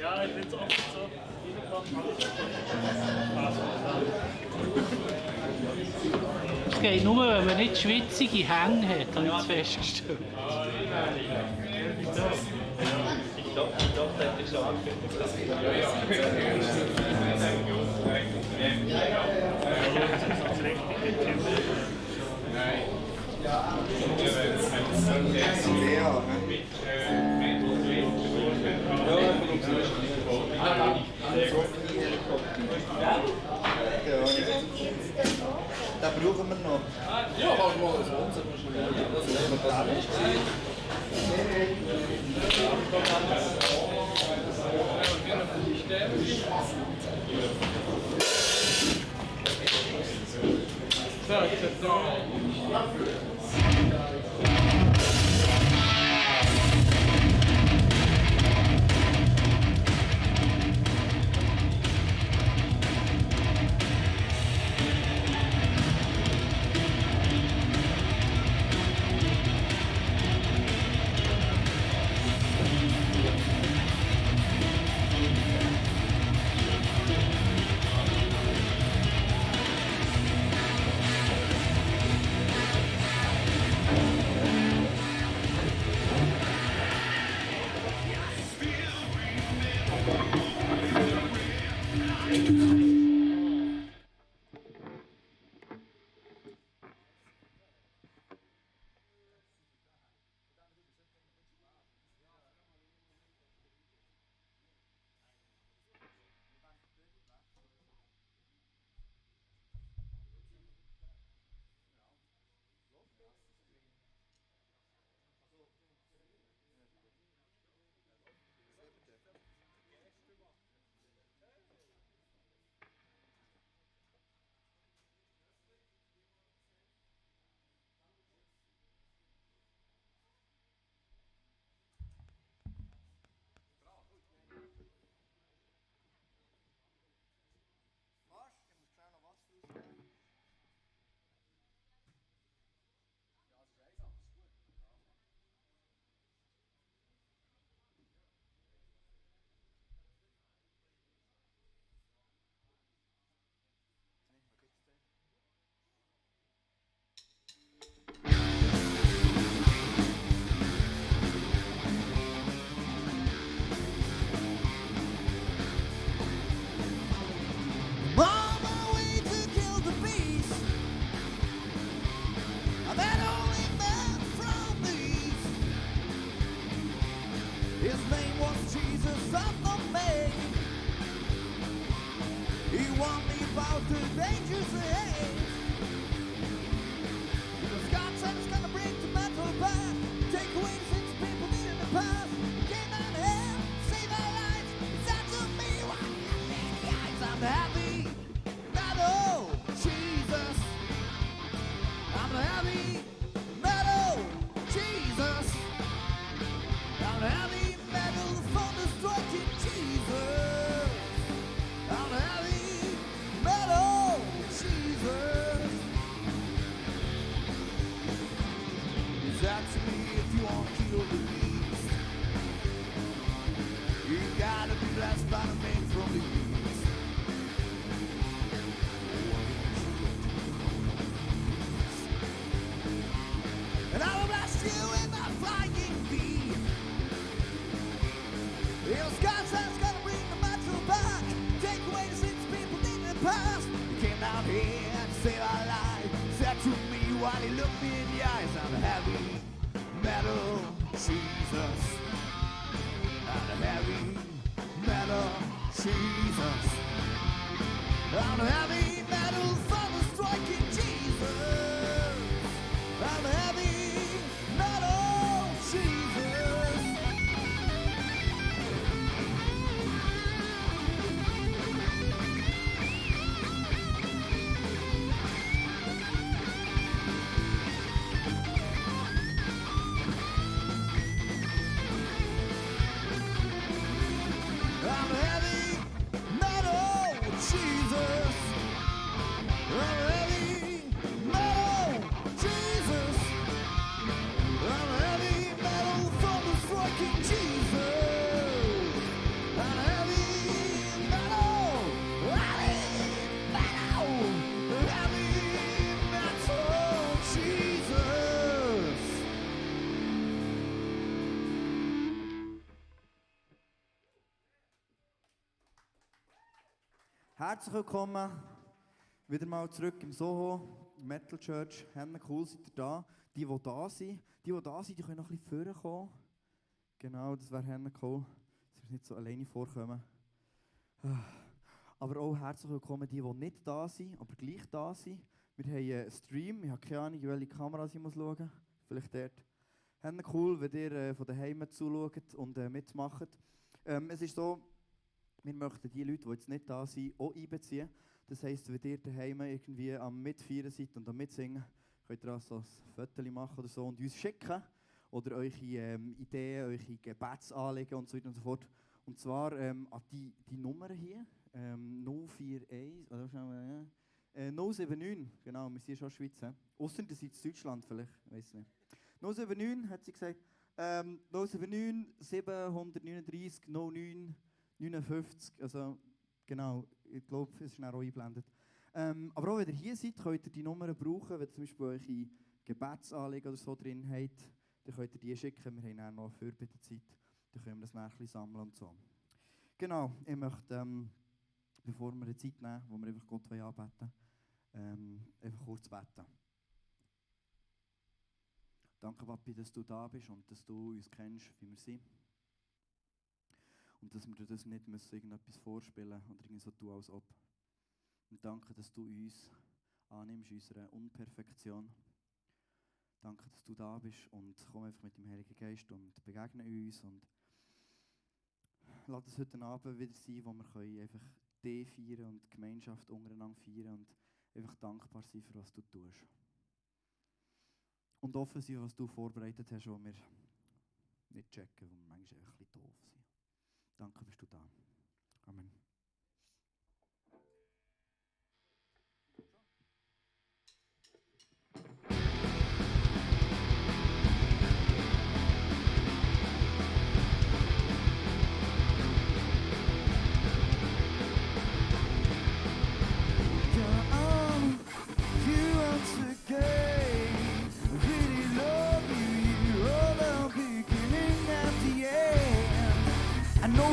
Ja, ich bin es oft so. Es geht nur, wenn man nicht schwitzige Hänge hat, habe ich jetzt festgestellt. Ich glaube, das ist schon Da brauchen wir noch. Ja, kannst du mal das Wohnzimmer Herzlich willkommen wieder mal zurück im Soho, Metal Church. Cool, seid ihr da. Die da sind, die können noch ein bisschen vorne kommen. Genau, das wäre cool, dass wir nicht so alleine vorkommen. Aber auch herzlich willkommen die nicht da sind, aber gleich da sind. Wir haben einen Stream, ich habe keine Ahnung, welche Kamera ich muss schauen muss. Vielleicht dort. Cool, wenn ihr von daheim zuschaut und mitmacht. Es ist so, wir möchten die Leute, die jetzt nicht da sind, auch einbeziehen. Das heisst, wenn ihr daheim irgendwie am Mitfeiern seid und am Mitsingen, könnt ihr auch so ein Foto machen oder so und uns schicken. Oder eure Ideen, eure Gebetsanliegen und so weiter und so fort. Und zwar an die Nummer hier, 041, oder 079, genau, wir sind schon in der Schweiz. Ausser ihr seid in Deutschland vielleicht, ich weiß nicht. 079 hat sie gesagt, 079 739 09 59, also genau, ich glaube, es ist auch eingeblendet. Aber auch wenn ihr hier seid, könnt ihr die Nummern brauchen, wenn ihr zum Beispiel eure Gebetsanliegen oder so drin habt, dann könnt ihr die schicken, wir haben auch noch eine Fürbittezeit, dann können wir das nachher sammeln und so. Genau, ich möchte, bevor wir eine Zeit nehmen, wo wir einfach Gott anbeten wollen, einfach kurz beten. Danke, Papi, dass du da bist und dass du uns kennst, wie wir sind. Und dass wir das nicht müssen, irgendetwas vorspielen oder irgendwie so tun, als ob. Und danke, dass du uns annimmst, unsere Unperfektion. Danke, dass du da bist und komm einfach mit dem Heiligen Geist und begegne uns und lass es heute Abend wieder sein, wo wir einfach dich feiern und die Gemeinschaft untereinander feiern und einfach dankbar sein für was du tust. Und offen sein, was du vorbereitet hast, wo wir nicht checken, wo wir manchmal einfach ein bisschen doof sind. Danke, bist du da. Amen.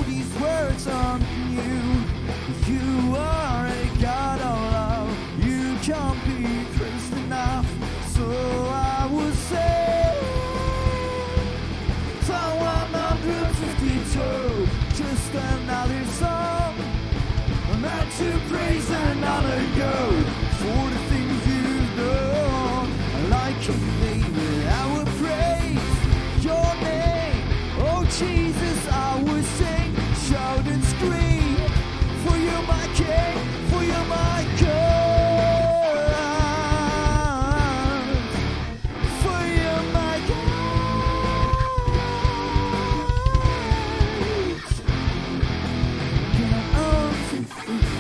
These words on you. You are a God of love. You can't be praised enough. So I would say Psalm 152, just another song meant to praise and honor you for the things you've done. Like a baby, I will praise your name. Oh Jesus, I will sing, shout and scream, for you're my King, for you're my God, for you're my God.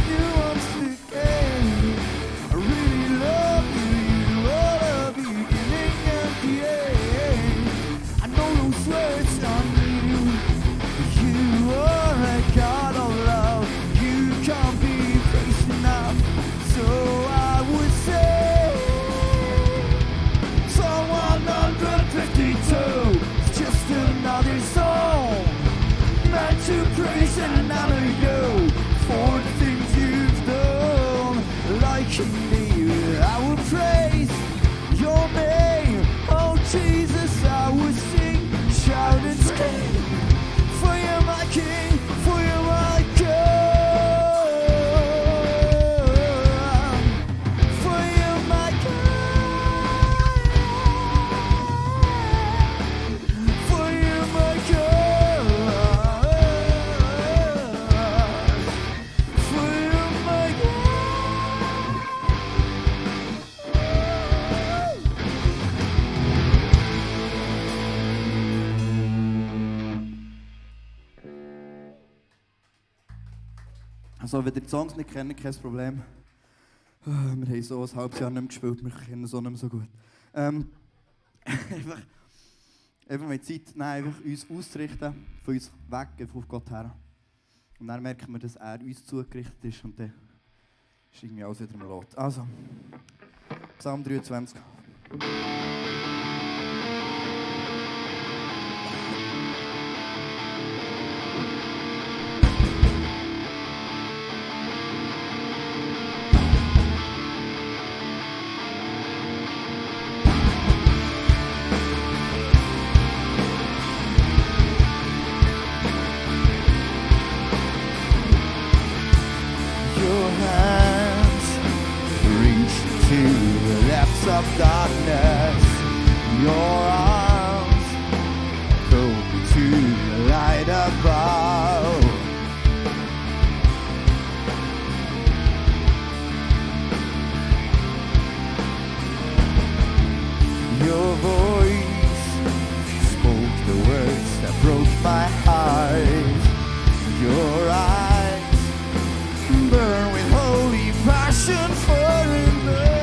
You once again, I really love you, all of you, beginning and the end. I know those words on you. You are a God of love. You can't be praised enough. So I would say Psalm 152 is just another song meant to praise and honor you for the things you've done. Like in David, I will praise your name. Oh Jesus, I will sing, shout and scream, for you're my King, for you're my God, for you're my God, for you're my God, for you're my God. Also, wenn ihr die Songs nicht kennt, kein Problem. Wir haben so ein halbes Jahr nicht mehr gespielt, wir kennen so nicht mehr so gut. einfach mal Zeit nehmen, einfach uns auszurichten, von uns weg, einfach auf Gott her. Und dann merken wir, dass er uns zugerichtet ist und dann ist irgendwie alles wieder im Lot. Also, Psalm 23. of darkness, your arms pull me to the light above. Your voice spoke the words that broke my heart. Your eyes burn with holy passion for love.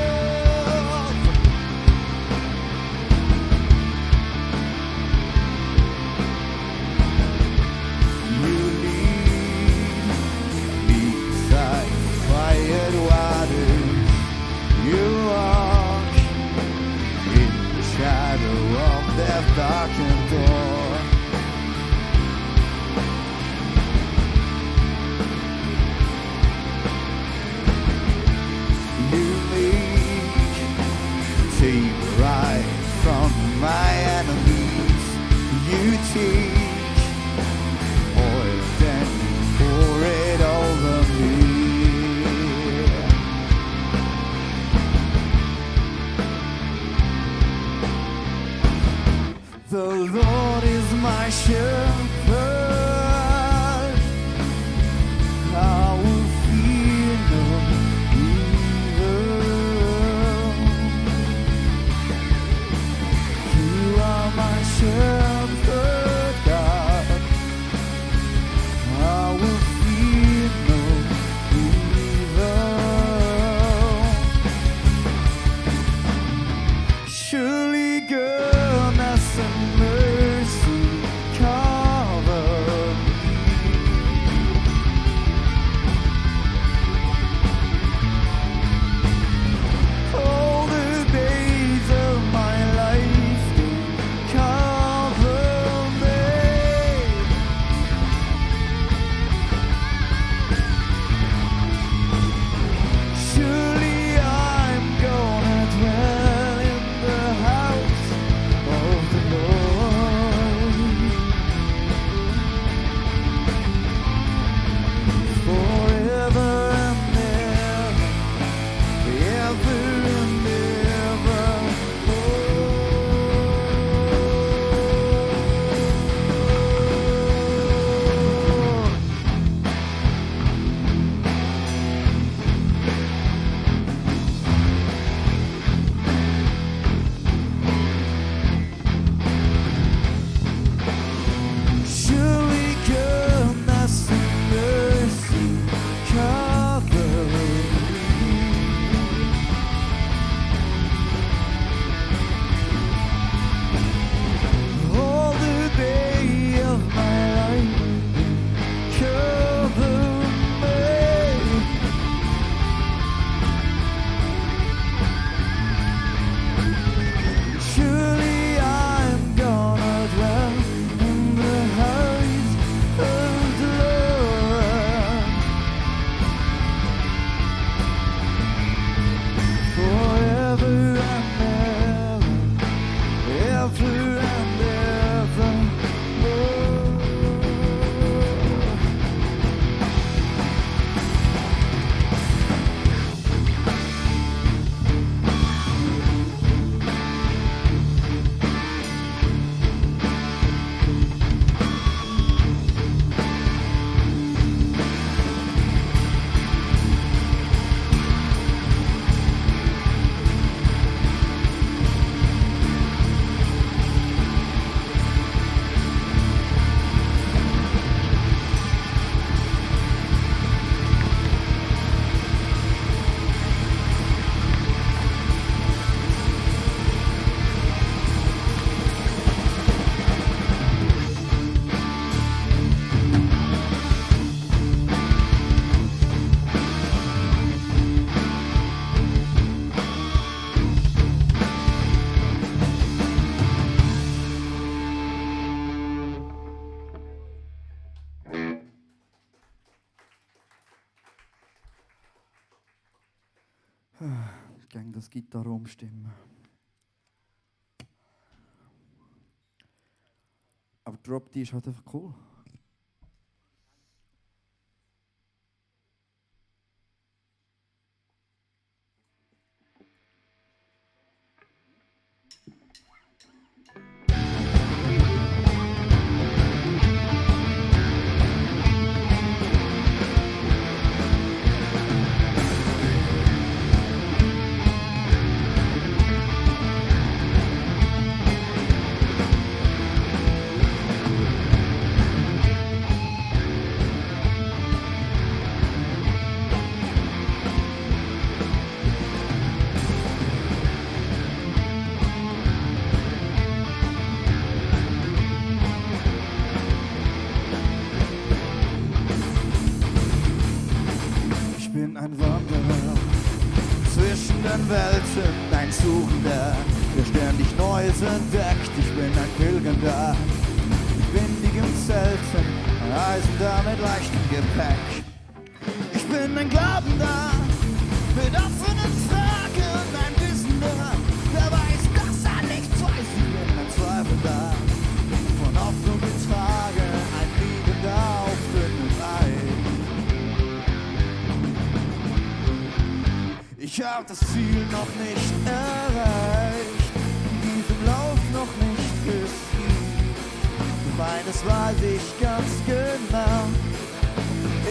You lead me beside quiet waters. You walk in the shadow of death's darkened door. Take right from my enemies. You take oil, then pour it over me. The Lord is my shepherd. I will fear no evil. You are my shepherd, God. I will fear no evil. Surely goodness and mercy cover me all the days of my life. Cover me. Surely I'm gonna dwell in the house of the Lord forever and ever, ever and ever. Surely goodness and mercy cover me all the day of my life. Cover me. Surely I'm gonna dwell in the house of the Lord forever and ever, ever and ever. Gegen das Gitarre umstimmen. Aber Drop D ist halt einfach cool. bin ein Wanderer zwischen den Welten, ein Suchender, der ständig Neues entdeckt. Ich bin ein Pilgernder, mit windigen Zelten, ein Reisender mit leichtem Gepäck. Ich bin ein Glaubender, mit offenen Fragen, ein Wissender, der weiß, dass er nichts weiß. Ich bin ein Zweifelnder, von Hoffnung getragen, ein Liebender auf dünnem Eis. Ich hab das Ziel noch nicht erreicht, in diesem Lauf noch nicht gesiegt. Doch eines weiß ich ganz genau,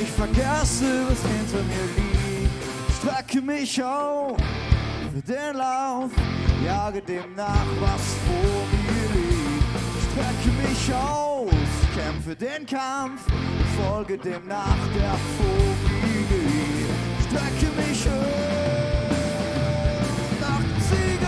ich vergesse, was hinter mir liegt. Strecke mich auf für den Lauf, jage dem nach, was vor mir liegt. Strecke mich aus, kämpfe den Kampf, folge dem nach, der vor mir liegt. Strecke mich auf nach dem Siegespreis.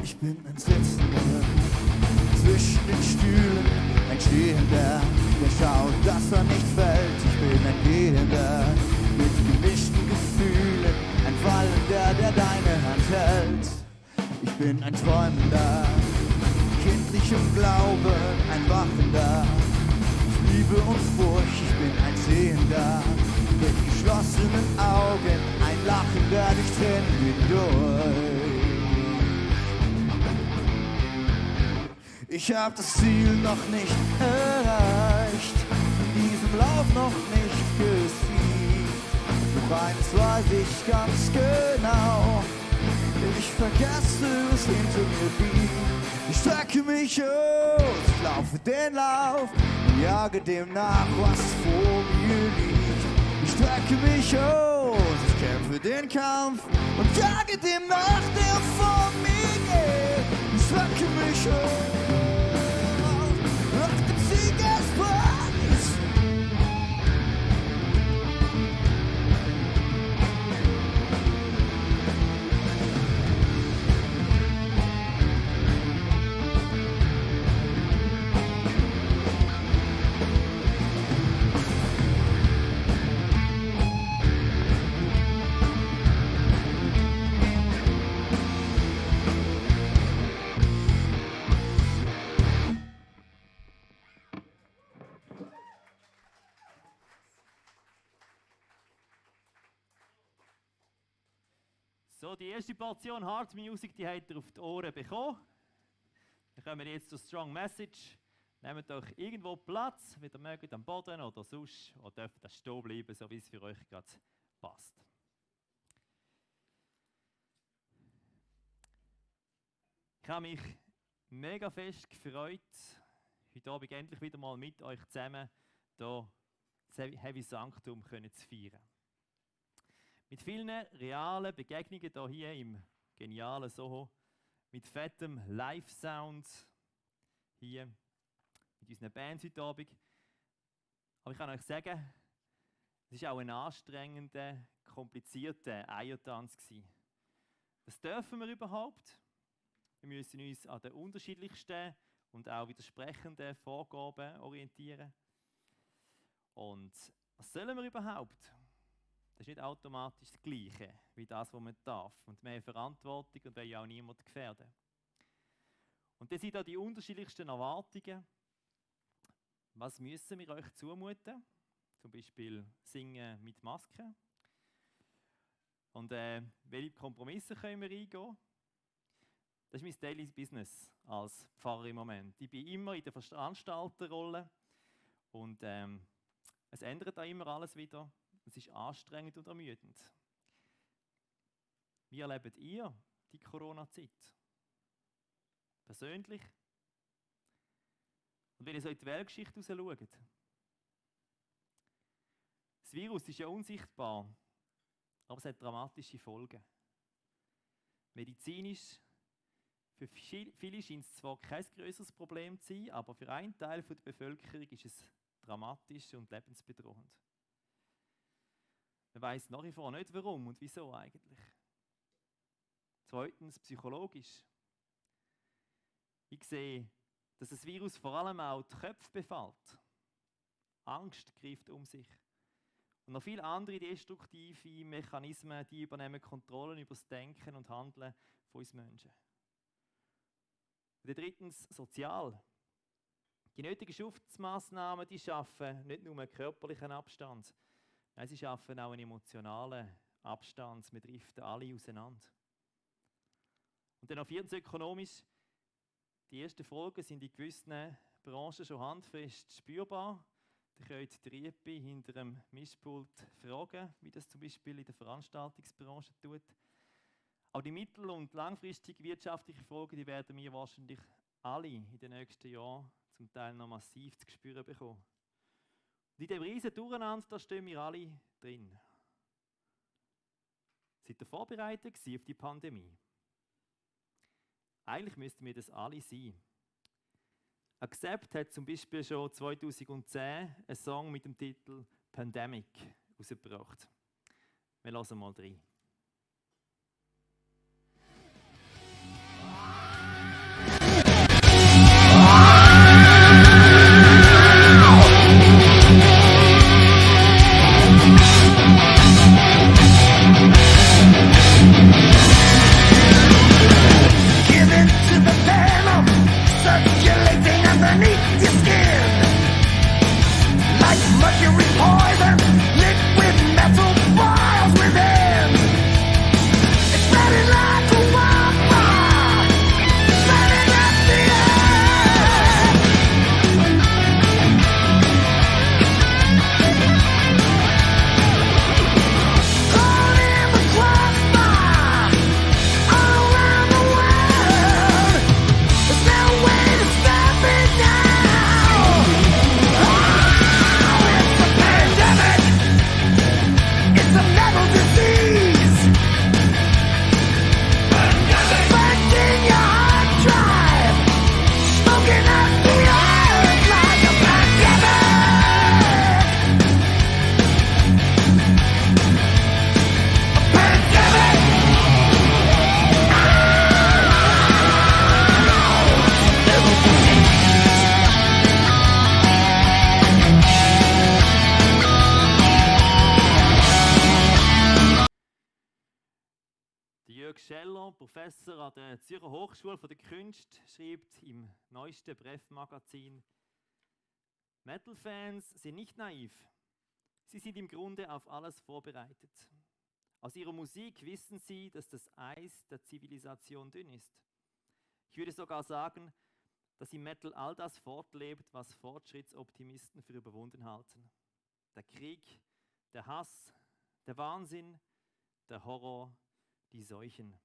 Ich bin ein Sitzender zwischen den Stühlen, ein Stehender, der schaut, dass er nicht fällt. Ich bin ein Gehender mit gemischten Gefühlen, ein Fallender, der deine Hand hält. Ich bin ein Träumender, kindlichem Glauben, ein Wachender, Liebe und Furcht. Ich bin ein Sehender mit geschlossenen Augen, ein Lachender durch Tränen hindurch. Ich hab das Ziel noch nicht erreicht, in diesem Lauf noch nicht gesiegt. Doch eins weiß ich ganz genau, ich vergesse, was hinter mir liegt. Ich strecke mich aus, ich laufe den Lauf und jage dem nach, was vor mir liegt. Ich strecke mich aus, ich kämpfe den Kampf und jage dem nach, der vor mir geht. Ich strecke mich aus nach dem Siegespreis. So, die erste Portion Hard Music, die habt ihr auf die Ohren bekommen. Dann kommen wir jetzt zur Strong Message. Nehmt euch irgendwo Platz, wie ihr mögt, am Boden oder sonst, oder dürft ihr stehen bleiben, so wie es für euch gerade passt. Ich habe mich mega fest gefreut, heute Abend endlich wieder mal mit euch zusammen hier das Heavy Sanctum zu feiern. Mit vielen realen Begegnungen hier im genialen Soho, mit fettem Live-Sound hier, mit unseren Bands heute Abend. Aber ich kann euch sagen, es war auch ein anstrengender, komplizierter Eiertanz gewesen. Das dürfen wir überhaupt. Wir müssen uns an den unterschiedlichsten und auch widersprechenden Vorgaben orientieren. Und was sollen wir überhaupt? Das ist nicht automatisch das Gleiche wie das, was man darf. Und wir haben Verantwortung und wollen ja auch niemanden gefährden. Und das sind da die unterschiedlichsten Erwartungen. Was müssen wir euch zumuten? Zum Beispiel singen mit Maske. Und welche Kompromisse können wir eingehen? Das ist mein Daily Business als Pfarrer im Moment. Ich bin immer in der Veranstalterrolle und es ändert auch immer alles wieder. Es ist anstrengend und ermüdend. Wie erlebt ihr die Corona-Zeit? Persönlich? Und wenn ihr so in die Weltgeschichte raus schaut, das Virus ist ja unsichtbar, aber es hat dramatische Folgen. Medizinisch, für viele scheint es zwar kein größeres Problem zu sein, aber für einen Teil der Bevölkerung ist es dramatisch und lebensbedrohend. Man weiß nach wie vor nicht, warum und wieso eigentlich. Zweitens, psychologisch. Ich sehe, dass das Virus vor allem auch die Köpfe befällt. Angst greift um sich. Und noch viele andere destruktive Mechanismen, die übernehmen Kontrollen über das Denken und Handeln von uns Menschen. Und drittens, sozial. Die nötigen Schutzmaßnahmen, die schaffen nicht nur einen körperlichen Abstand, nein, sie schaffen auch einen emotionalen Abstand. Wir driften alle auseinander. Und dann noch viertens, ökonomisch. Die ersten Folgen sind in gewissen Branchen schon handfest spürbar. Ihr könnt die Riepe hinter dem Mischpult fragen, wie das zum Beispiel in der Veranstaltungsbranche tut. Auch die mittel- und langfristigen wirtschaftlichen Folgen, die werden wir wahrscheinlich alle in den nächsten Jahren zum Teil noch massiv zu spüren bekommen. Und in diesem riesen Durcheinander, da stehen wir alle drin. Seid ihr vorbereitet auf die Pandemie? Eigentlich müssten wir das alle sein. Accept hat zum Beispiel schon 2010 einen Song mit dem Titel Pandemic herausgebracht. Wir hören mal rein. Professor an der Zürcher Hochschule der Künste, schreibt im neuesten Bref-Magazin: Metal-Fans sind nicht naiv. Sie sind im Grunde auf alles vorbereitet. Aus ihrer Musik wissen sie, dass das Eis der Zivilisation dünn ist. Ich würde sogar sagen, dass im Metal all das fortlebt, was Fortschrittsoptimisten für überwunden halten. Der Krieg, der Hass, der Wahnsinn, der Horror, die Seuchen.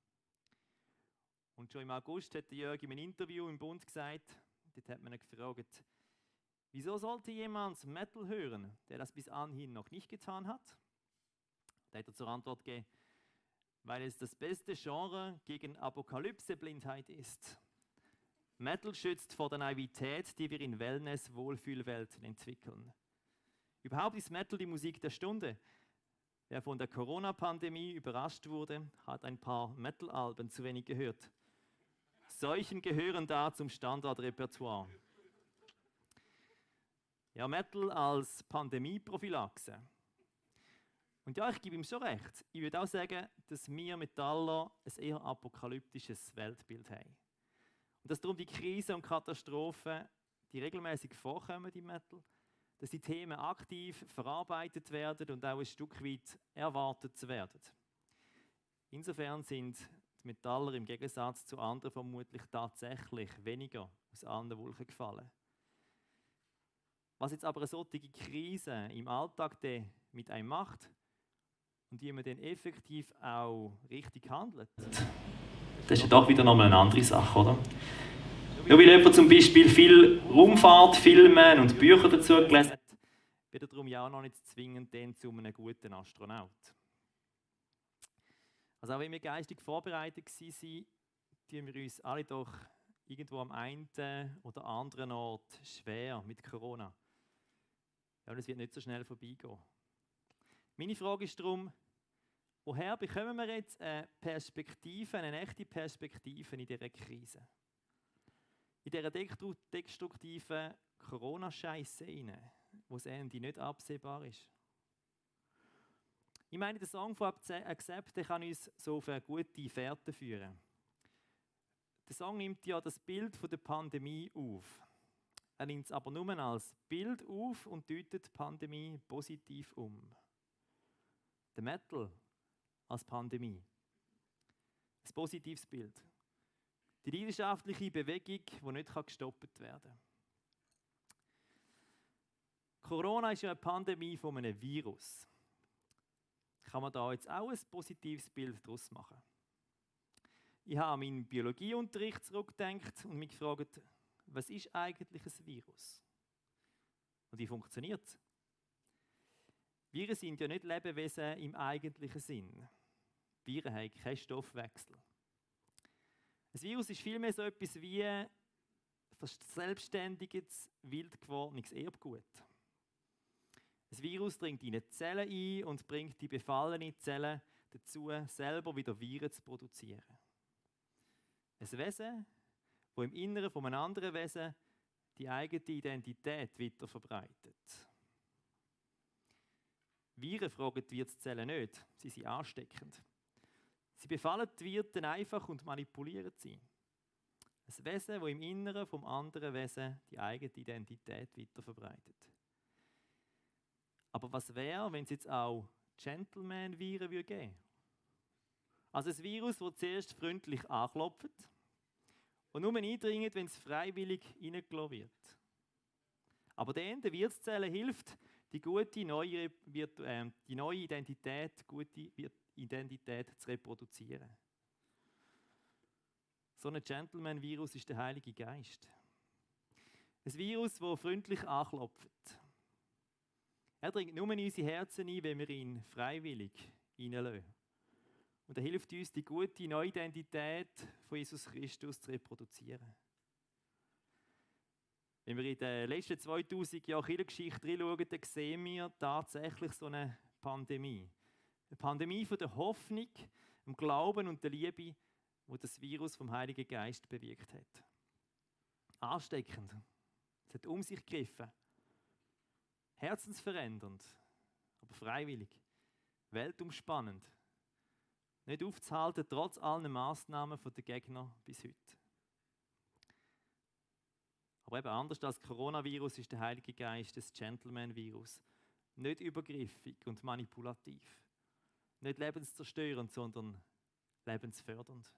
Und schon im August hat Jörg in einem Interview im Bund gesagt, dort hat man ihn gefragt, wieso sollte jemand Metal hören, der das bis anhin noch nicht getan hat? Da hat er zur Antwort gegeben, weil es das beste Genre gegen Apokalypse-Blindheit ist. Metal schützt vor der Naivität, die wir in Wellness-Wohlfühlwelten entwickeln. Überhaupt ist Metal die Musik der Stunde. Wer von der Corona-Pandemie überrascht wurde, hat ein paar Metal-Alben zu wenig gehört. Seuchen gehören da zum Standardrepertoire. Ja, Metal als Pandemie-Prophylaxe. Und ja, ich gebe ihm schon recht. Ich würde auch sagen, dass wir Metaller ein eher apokalyptisches Weltbild haben. Und dass darum die Krisen und Katastrophen, die regelmäßig vorkommen im Metal, dass die Themen aktiv verarbeitet werden und auch ein Stück weit erwartet werden. Insofern sind die Metaller im Gegensatz zu anderen vermutlich tatsächlich weniger aus allen Wolken gefallen. Was jetzt aber eine solche Krise im Alltag mit einem macht und wie man dann effektiv auch richtig handelt, das ist ja doch wieder nochmal eine andere Sache, oder? Nur weil jemand zum Beispiel viel Raumfahrt, Filme und Bücher dazu gelesen hat, wird er darum ja auch noch nicht zwingend zu einem guten Astronaut. Also auch wenn wir geistig vorbereitet waren, tun wir uns alle doch irgendwo am einen oder anderen Ort schwer mit Corona. Ja, und es wird nicht so schnell vorbeigehen. Meine Frage ist darum, woher bekommen wir jetzt eine Perspektive, eine echte Perspektive in dieser Krise? In dieser destruktiven Corona-Scheisse rein, wo das Ende nicht absehbar ist. Ich meine, der Song von Accept, der kann uns so auf eine gute Fährte führen. Der Song nimmt ja das Bild von der Pandemie auf. Er nimmt es aber nur als Bild auf und deutet die Pandemie positiv um. Der Metal als Pandemie. Ein positives Bild. Die leidenschaftliche Bewegung, die nicht gestoppt werden kann. Corona ist ja eine Pandemie von einem Virus. Kann man da jetzt auch ein positives Bild daraus machen? Ich habe an meinen Biologieunterricht zurückgedacht und mich gefragt, was ist eigentlich ein Virus? Und wie funktioniert es? Viren sind ja nicht Lebewesen im eigentlichen Sinn. Viren haben keinen Stoffwechsel. Ein Virus ist vielmehr so etwas wie ein verselbstständiges, wild gewordenes Erbgut. Ein Virus dringt in die Zellen ein und bringt die befallenen Zellen dazu, selber wieder Viren zu produzieren. Ein Wesen, das im Inneren von einem anderen Wesen die eigene Identität weiter verbreitet. Viren fragen die Wirtszellen nicht, sie sind ansteckend. Sie befallen die Wirten einfach und manipulieren sie. Ein Wesen, das im Inneren vom anderen Wesen die eigene Identität weiter verbreitet. Aber was wäre, wenn es jetzt auch Gentleman-Viren geben würde? Also ein Virus, das zuerst freundlich anklopft und nur eindringt, wenn es freiwillig reingelassen wird. Aber dann der Wirtszellen hilft, die neue Identität zu reproduzieren. So ein Gentleman-Virus ist der Heilige Geist. Ein Virus, das freundlich anklopft. Er dringt nur in unsere Herzen ein, wenn wir ihn freiwillig reinlassen. Und er hilft uns, die gute neue Identität von Jesus Christus zu reproduzieren. Wenn wir in den letzten 2000 Jahren Kirchengeschichte reinschauen, dann sehen wir tatsächlich so eine Pandemie. Eine Pandemie von der Hoffnung, dem Glauben und der Liebe, die das Virus vom Heiligen Geist bewirkt hat. Ansteckend. Es hat um sich gegriffen. Herzensverändernd, aber freiwillig. Weltumspannend. Nicht aufzuhalten, trotz allen Massnahmen der Gegner bis heute. Aber eben anders als das Coronavirus ist der Heilige Geist das Gentleman-Virus. Nicht übergriffig und manipulativ. Nicht lebenszerstörend, sondern lebensfördernd.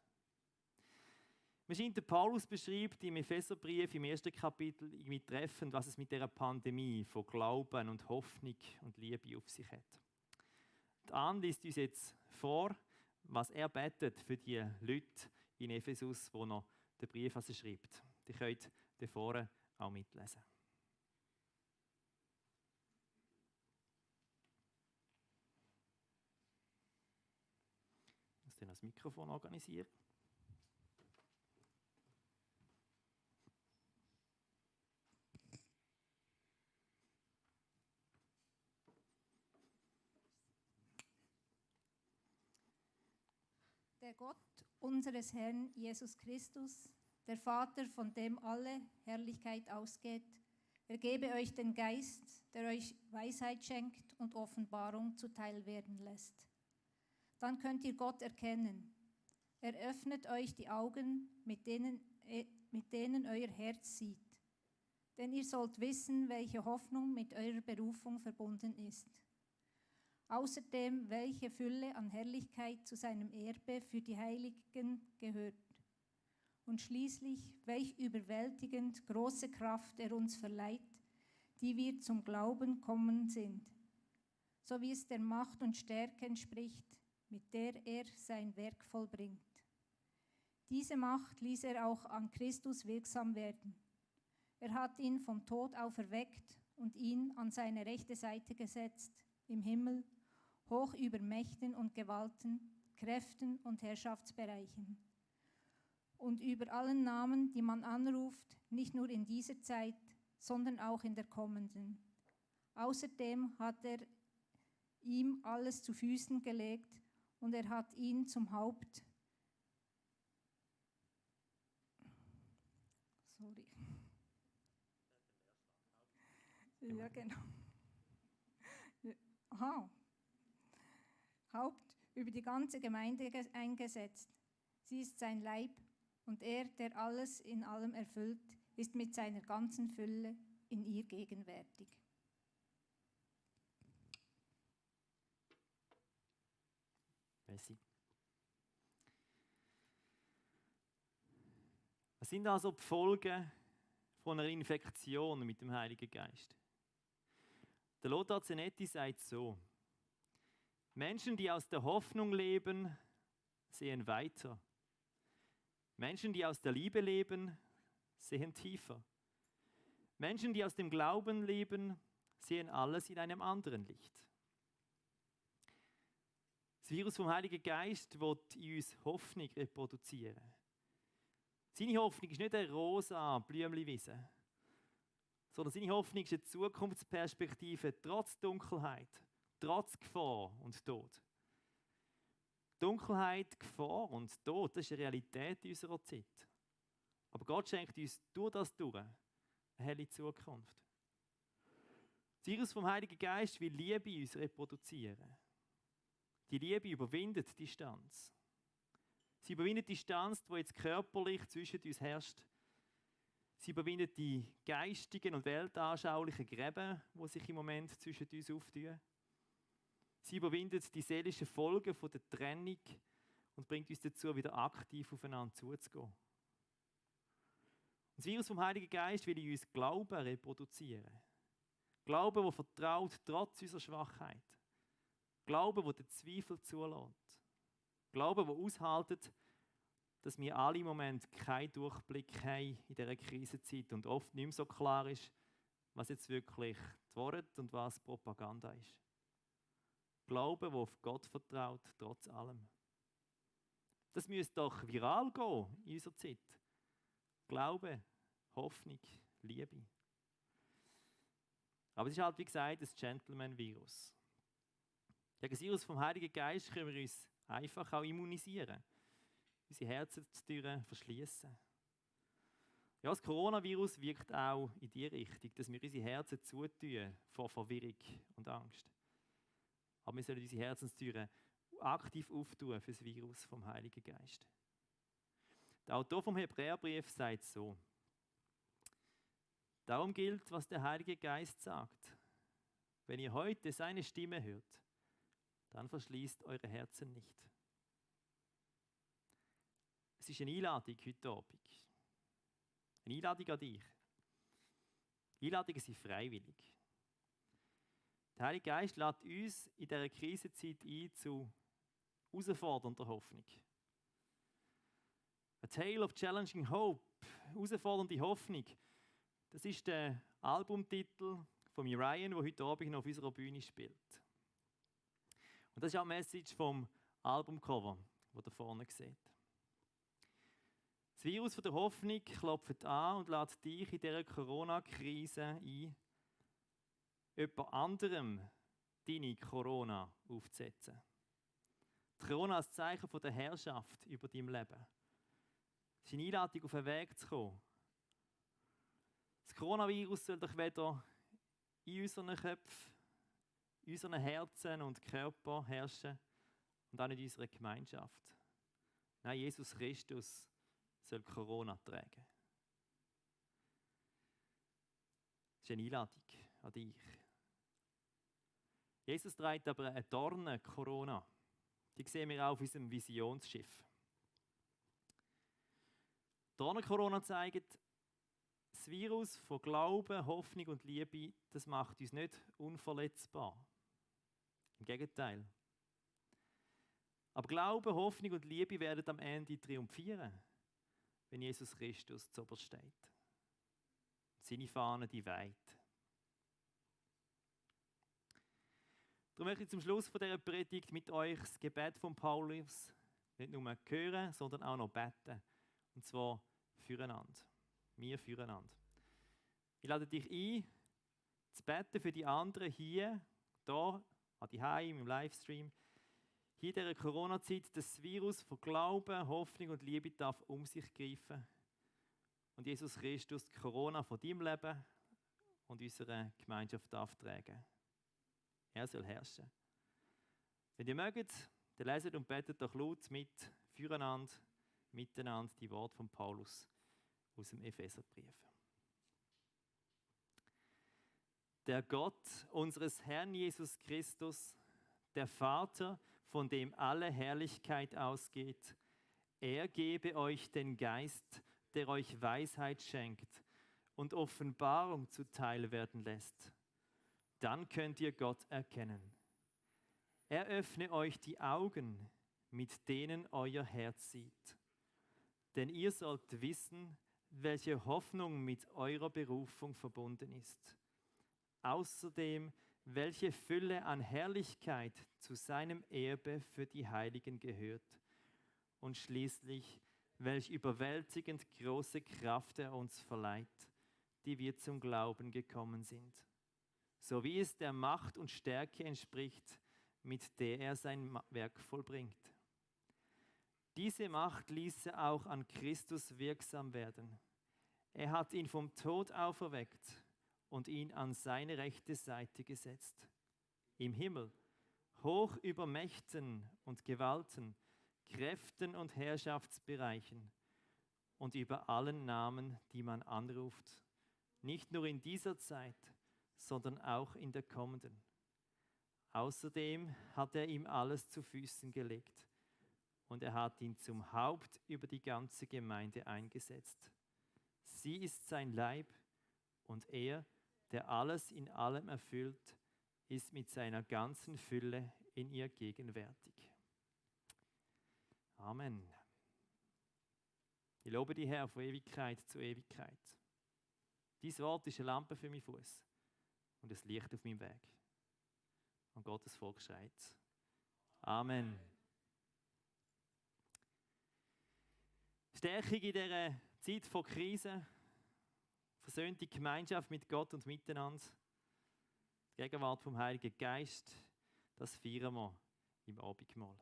Man scheint, der Paulus beschreibt im Epheserbrief im 1. Kapitel irgendwie treffend, was es mit dieser Pandemie von Glauben und Hoffnung und Liebe auf sich hat. Die Anne liest uns jetzt vor, was er betet für die Leute in Ephesus, wo er den Brief schreibt. Die könnt hier vorne auch mitlesen. Ich muss dann das Mikrofon organisieren. Der Gott unseres Herrn Jesus Christus, der Vater, von dem alle Herrlichkeit ausgeht, er gebe euch den Geist, der euch Weisheit schenkt und Offenbarung zuteil werden lässt. Dann könnt ihr Gott erkennen. Er öffnet euch die Augen, mit denen euer Herz sieht. Denn ihr sollt wissen, welche Hoffnung mit eurer Berufung verbunden ist. Außerdem, welche Fülle an Herrlichkeit zu seinem Erbe für die Heiligen gehört. Und schließlich, welch überwältigend große Kraft er uns verleiht, die wir zum Glauben kommen sind, so wie es der Macht und Stärke entspricht, mit der er sein Werk vollbringt. Diese Macht ließ er auch an Christus wirksam werden. Er hat ihn vom Tod auferweckt und ihn an seine rechte Seite gesetzt, im Himmel, hoch über Mächten und Gewalten, Kräften und Herrschaftsbereichen und über allen Namen, die man anruft, nicht nur in dieser Zeit, sondern auch in der kommenden. Außerdem hat er ihm alles zu Füßen gelegt und er hat ihn zum Haupt. Sorry. Ja, genau. Aha. Haupt über die ganze Gemeinde eingesetzt. Sie ist sein Leib und er, der alles in allem erfüllt, ist mit seiner ganzen Fülle in ihr gegenwärtig. Merci. Was sind also die Folgen von einer Infektion mit dem Heiligen Geist? Der Lothar Zenetti sagt so: Menschen, die aus der Hoffnung leben, sehen weiter. Menschen, die aus der Liebe leben, sehen tiefer. Menschen, die aus dem Glauben leben, sehen alles in einem anderen Licht. Das Virus vom Heiligen Geist wird in uns Hoffnung reproduzieren. Seine Hoffnung ist nicht eine rosa Blümchenwiese, sondern seine Hoffnung ist eine Zukunftsperspektive trotz Dunkelheit, trotz Gefahr und Tod. Dunkelheit, Gefahr und Tod, das ist eine Realität in unserer Zeit. Aber Gott schenkt uns durch das durch eine helle Zukunft. Das Virus vom Heiligen Geist will Liebe in uns reproduzieren. Die Liebe überwindet die Distanz. Sie überwindet die Distanz, die jetzt körperlich zwischen uns herrscht. Sie überwindet die geistigen und weltanschaulichen Gräben, die sich im Moment zwischen uns auftun. Sie überwindet die seelischen Folgen von der Trennung und bringt uns dazu, wieder aktiv aufeinander zuzugehen. Das Virus vom Heiligen Geist will in uns Glauben reproduzieren. Glauben, der vertraut trotz unserer Schwachheit. Glauben, der den Zweifel zulässt. Glauben, der aushaltet, dass wir alle im Moment keinen Durchblick haben in dieser Krisenzeit und oft nicht mehr so klar ist, was jetzt wirklich die Wahrheit und was Propaganda ist. Glauben, der auf Gott vertraut, trotz allem. Das müsste doch viral gehen in unserer Zeit. Glaube, Hoffnung, Liebe. Aber es ist halt, wie gesagt, das Gentleman-Virus. Gegen das Virus vom Heiligen Geist können wir uns einfach auch immunisieren. Unsere Herzenstüren verschließen. Ja, das Coronavirus wirkt auch in die Richtung, dass wir unsere Herzen zutun vor Verwirrung und Angst. Aber wir sollen unsere Herzenstüren aktiv auftun für das Virus vom Heiligen Geist. Der Autor vom Hebräerbrief sagt so: Darum gilt, was der Heilige Geist sagt. Wenn ihr heute seine Stimme hört, dann verschließt eure Herzen nicht. Es ist eine Einladung heute Abend. Eine Einladung an dich. Einladungen sind freiwillig. Der Heilige Geist lädt uns in dieser Krisenzeit ein zu herausfordernder Hoffnung. A Tale of Challenging Hope, herausfordernde Hoffnung. Das ist der Albumtitel von Ryan, der heute Abend noch auf unserer Bühne spielt. Und das ist auch die Message vom Albumcover, das ihr vorne seht. Das Virus der Hoffnung klopft an und lädt dich in dieser Corona-Krise ein, jemand anderem deine Corona aufzusetzen. Die Corona als Zeichen von der Herrschaft über dein Leben. Es ist eine Einladung, auf den Weg zu kommen. Das Coronavirus soll doch weder in unseren Köpfen, in unseren Herzen und Körper herrschen und auch nicht in unserer Gemeinschaft. Nein, Jesus Christus soll Corona tragen. Das ist eine Einladung an dich. Jesus trägt aber eine Dorne Corona. Die sehen wir auch auf unserem Visionsschiff. Dorne Corona zeigt, das Virus von Glauben, Hoffnung und Liebe, das macht uns nicht unverletzbar. Im Gegenteil. Aber Glaube, Hoffnung und Liebe werden am Ende triumphieren, wenn Jesus Christus zuoberst steht. Seine Fahne die weit. Darum möchte ich zum Schluss von dieser Predigt mit euch das Gebet von Paulus nicht nur hören, sondern auch noch beten. Und zwar füreinander. Wir füreinander. Ich lade dich ein, zu beten für die anderen hier, da, an die Heim, im Livestream. Hier in dieser Corona-Zeit, dass das Virus von Glauben, Hoffnung und Liebe darf um sich greifen. Und Jesus Christus die Corona von deinem Leben und unserer Gemeinschaft darf tragen. Er soll herrschen. Wenn ihr mögt, dann leset und betet doch laut mit, füreinander, miteinander die Worte von Paulus aus dem Epheserbrief. Der Gott unseres Herrn Jesus Christus, der Vater, von dem alle Herrlichkeit ausgeht, er gebe euch den Geist, der euch Weisheit schenkt und Offenbarung zuteil werden lässt. Dann könnt ihr Gott erkennen. Er öffne euch die Augen, mit denen euer Herz sieht. Denn ihr sollt wissen, welche Hoffnung mit eurer Berufung verbunden ist. Außerdem, welche Fülle an Herrlichkeit zu seinem Erbe für die Heiligen gehört. Und schließlich, welch überwältigend große Kraft er uns verleiht, die wir zum Glauben gekommen sind. So wie es der Macht und Stärke entspricht, mit der er sein Werk vollbringt. Diese Macht ließe auch an Christus wirksam werden. Er hat ihn vom Tod auferweckt und ihn an seine rechte Seite gesetzt. Im Himmel, hoch über Mächten und Gewalten, Kräften und Herrschaftsbereichen und über allen Namen, die man anruft, nicht nur in dieser Zeit, sondern auch in der kommenden. Außerdem hat er ihm alles zu Füßen gelegt und er hat ihn zum Haupt über die ganze Gemeinde eingesetzt. Sie ist sein Leib und er, der alles in allem erfüllt, ist mit seiner ganzen Fülle in ihr gegenwärtig. Amen. Ich lobe dich, Herr, von Ewigkeit zu Ewigkeit. Dies Wort ist eine Lampe für meinen Fuß und ein Licht auf meinem Weg. Und Gottes Volk schreit. Amen. Stärkung in dieser Zeit von Krise, versöhnte Gemeinschaft mit Gott und miteinander, die Gegenwart vom Heiligen Geist, das feiern wir im Abendmahl.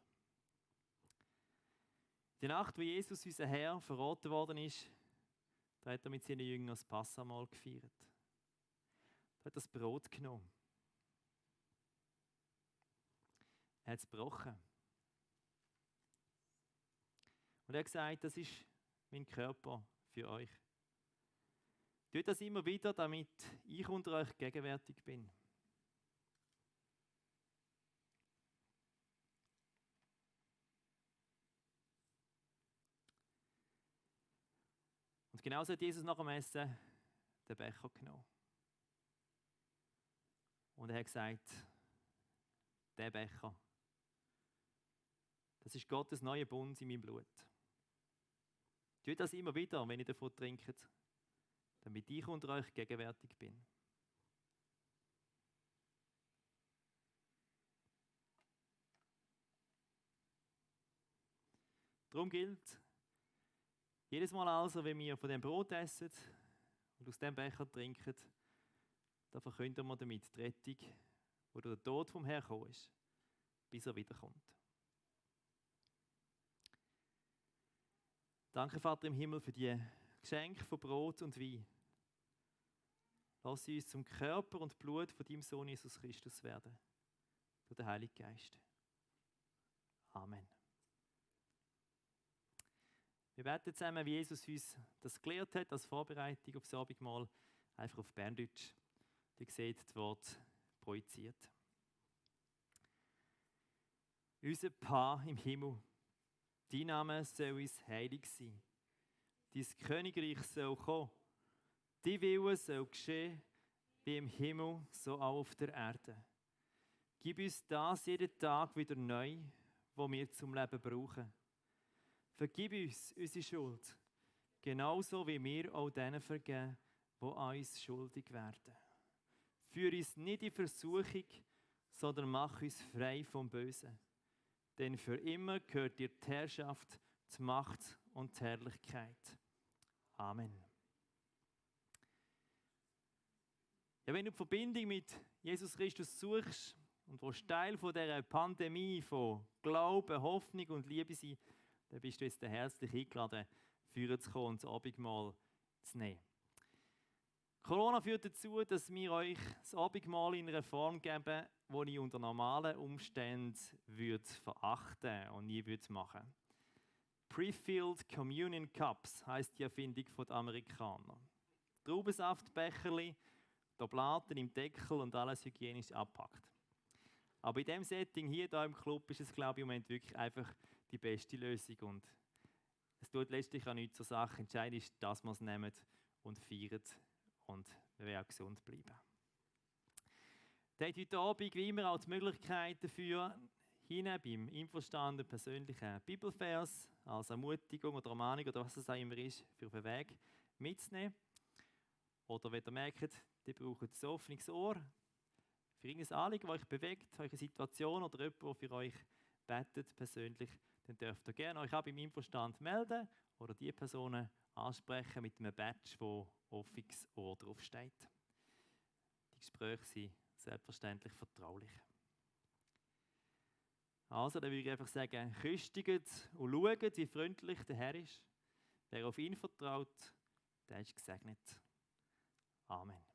Die Nacht, wo Jesus, unser Herr, verraten worden ist, da hat er mit seinen Jüngern das Passamahl gefeiert. Er hat das Brot genommen. Er hat es gebrochen. Und er hat gesagt, das ist mein Körper für euch. Tut das immer wieder, damit ich unter euch gegenwärtig bin. Und genauso hat Jesus nach dem Essen den Becher genommen. Und er hat gesagt, der Becher, das ist Gottes neuer Bund in meinem Blut. Tut das immer wieder, wenn ihr davon trinkt, damit ich unter euch gegenwärtig bin. Darum gilt, jedes Mal also, wenn wir von dem Brot essen und aus dem Becher trinken, da verkünden wir damit die Rettung, wo der Tod vom Herrn gekommen ist, bis er wiederkommt. Danke, Vater im Himmel, für die Geschenke von Brot und Wein. Lass sie uns zum Körper und Blut von deinem Sohn Jesus Christus werden, durch den Heiligen Geist. Amen. Wir beten zusammen, wie Jesus uns das gelehrt hat, als Vorbereitung aufs Abendmahl, einfach auf Berndeutsch. Ihr seht das Wort projiziert. Unser Pa im Himmel, dein Name soll uns heilig sein. Dein Königreich soll kommen. Dein Wille soll geschehen, wie im Himmel, so auch auf der Erde. Gib uns das jeden Tag wieder neu, was wir zum Leben brauchen. Vergib uns unsere Schuld, genauso wie wir auch denen vergeben, die an uns schuldig werden. Führ uns nicht in Versuchung, sondern mach uns frei vom Bösen. Denn für immer gehört dir die Herrschaft, die Macht und die Herrlichkeit. Amen. Ja, wenn du die Verbindung mit Jesus Christus suchst und wo Teil von dieser Pandemie von Glauben, Hoffnung und Liebe sind, dann bist du jetzt herzlich eingeladen, führen zu kommen und das Abendmahl zu nehmen. Corona führt dazu, dass wir euch das Abendmahl in einer Form geben, die ich unter normalen Umständen verachten und nie machen würde. Pre-filled Communion Cups heisst die Erfindung der Amerikaner. Traubensaftbecherli, Oblaten im Deckel und alles hygienisch abpackt. Aber in diesem Setting hier im Club ist es, glaube ich, im Moment wirklich einfach die beste Lösung. Und es tut letztlich auch nichts zur Sache. Entscheidend ist, dass wir es nehmen und feiern und wir werden auch gesund bleiben. Ihr habt heute Abend wie immer auch die Möglichkeit dafür, hinten beim einverstandenen persönlichen Bibelvers als Ermutigung oder Ermahnung oder was es auch immer ist, für den Weg mitzunehmen. Oder wenn ihr merkt, ihr braucht ein offenes Ohr für irgendein Anliegen, das euch bewegt, eure Situation oder jemand, der für euch betet persönlich, dann dürft ihr gerne euch auch beim Einverstand melden oder die Personen ansprechen mit einem Badge, wo offenes Ohr draufsteht. Die Gespräche sind selbstverständlich vertraulich. Also, dann würde ich einfach sagen, küstigt und schaut, wie freundlich der Herr ist. Wer auf ihn vertraut, der ist gesegnet. Amen.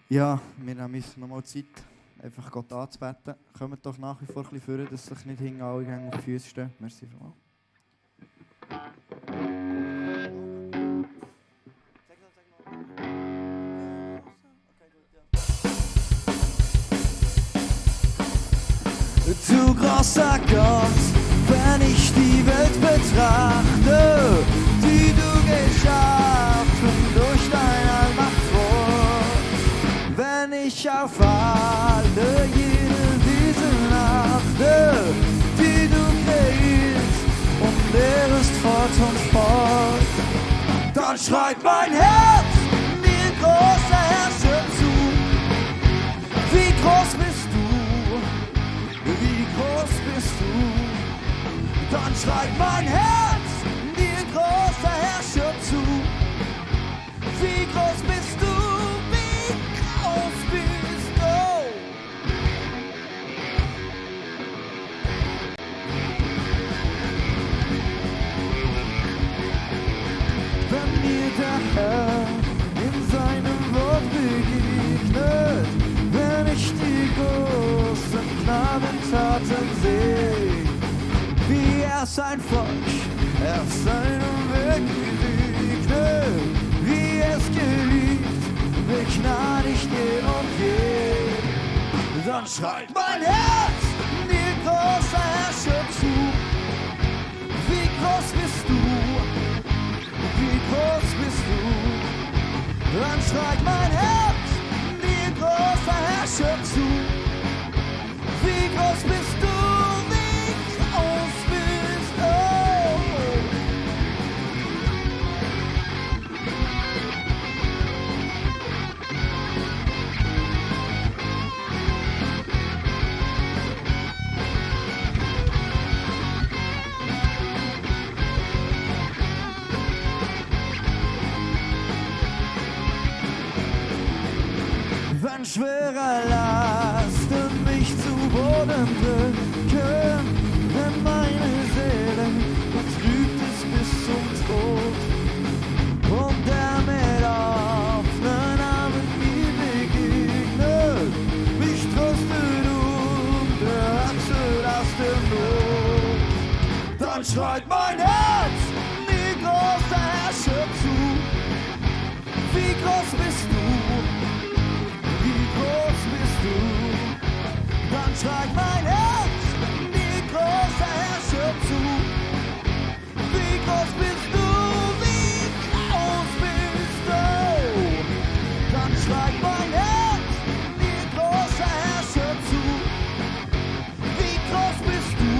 Ja, wir nehmen uns nochmal Zeit, einfach Gott anzubeten. Kommt doch nach wie vor ein bisschen vor, dass sich nicht hinten alle Gänge auf die Füße stehen. Merci vielmals. Du großer Gott, wenn ich die Welt betrachte, die du geschaffen durch dein Allmachtwort, wenn ich auf alle jede Wesen achte, die du kreierst und lehrest fort und fort, dann schreit mein Herz dir großer Herrscher zu. Wie groß bist du? Wie groß bist du? Dann schreit mein Herz dir großer Herrscher zu. Wie groß bist du? Wie groß bist du? Wenn mir der Herr in seinem Wort begegnet, wenn ich die großen Gnadentaten sehe, wie er sein Volk auf seinem Weg bewegte, wie es geliebt, begnadigt je und je, dann schreit mein Herz dir großer Herrscher zu. Wie groß bist du? Wie groß bist du? Dann schreit mein Herz dir großer Herrscher zu. Wie groß bist du? Wie groß bist du? Wenn schwere Lasten mich zu Boden drücken, wenn meine Seele betrübt ist bis zum Tod und der mit offenen Armen mir begegnet, mich tröstet und erhattet aus der Not, dann schreit mein Herz mir großer Herrscher zu. Wie groß bist du? Wie groß bist du? Dann schreit mein Herz dir großer Herrscher zu. Wie groß bist du? Wie groß bist du? Dann schreit mein Herz dir großer Herrscher zu. Wie groß bist du?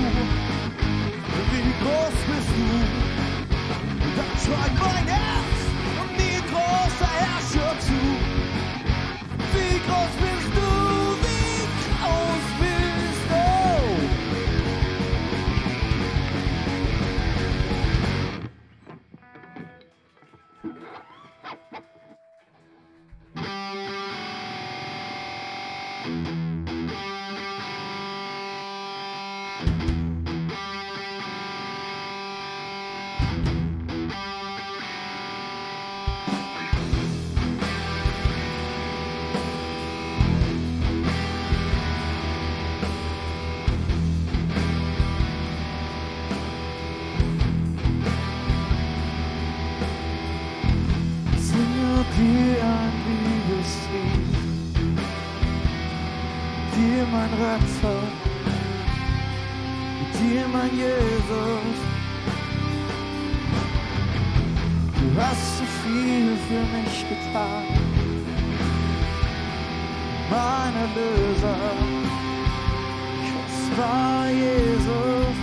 Wie groß bist du? Dann schreit mein Herz dir großer Herrscher zu. Wie groß bist du? Wie groß bist du? Singe dir ein Liebeslied, dir mein Retter, dir mein Jesus. Du hast so viel für mich getan, mein Erlöser, kostbar Jesus.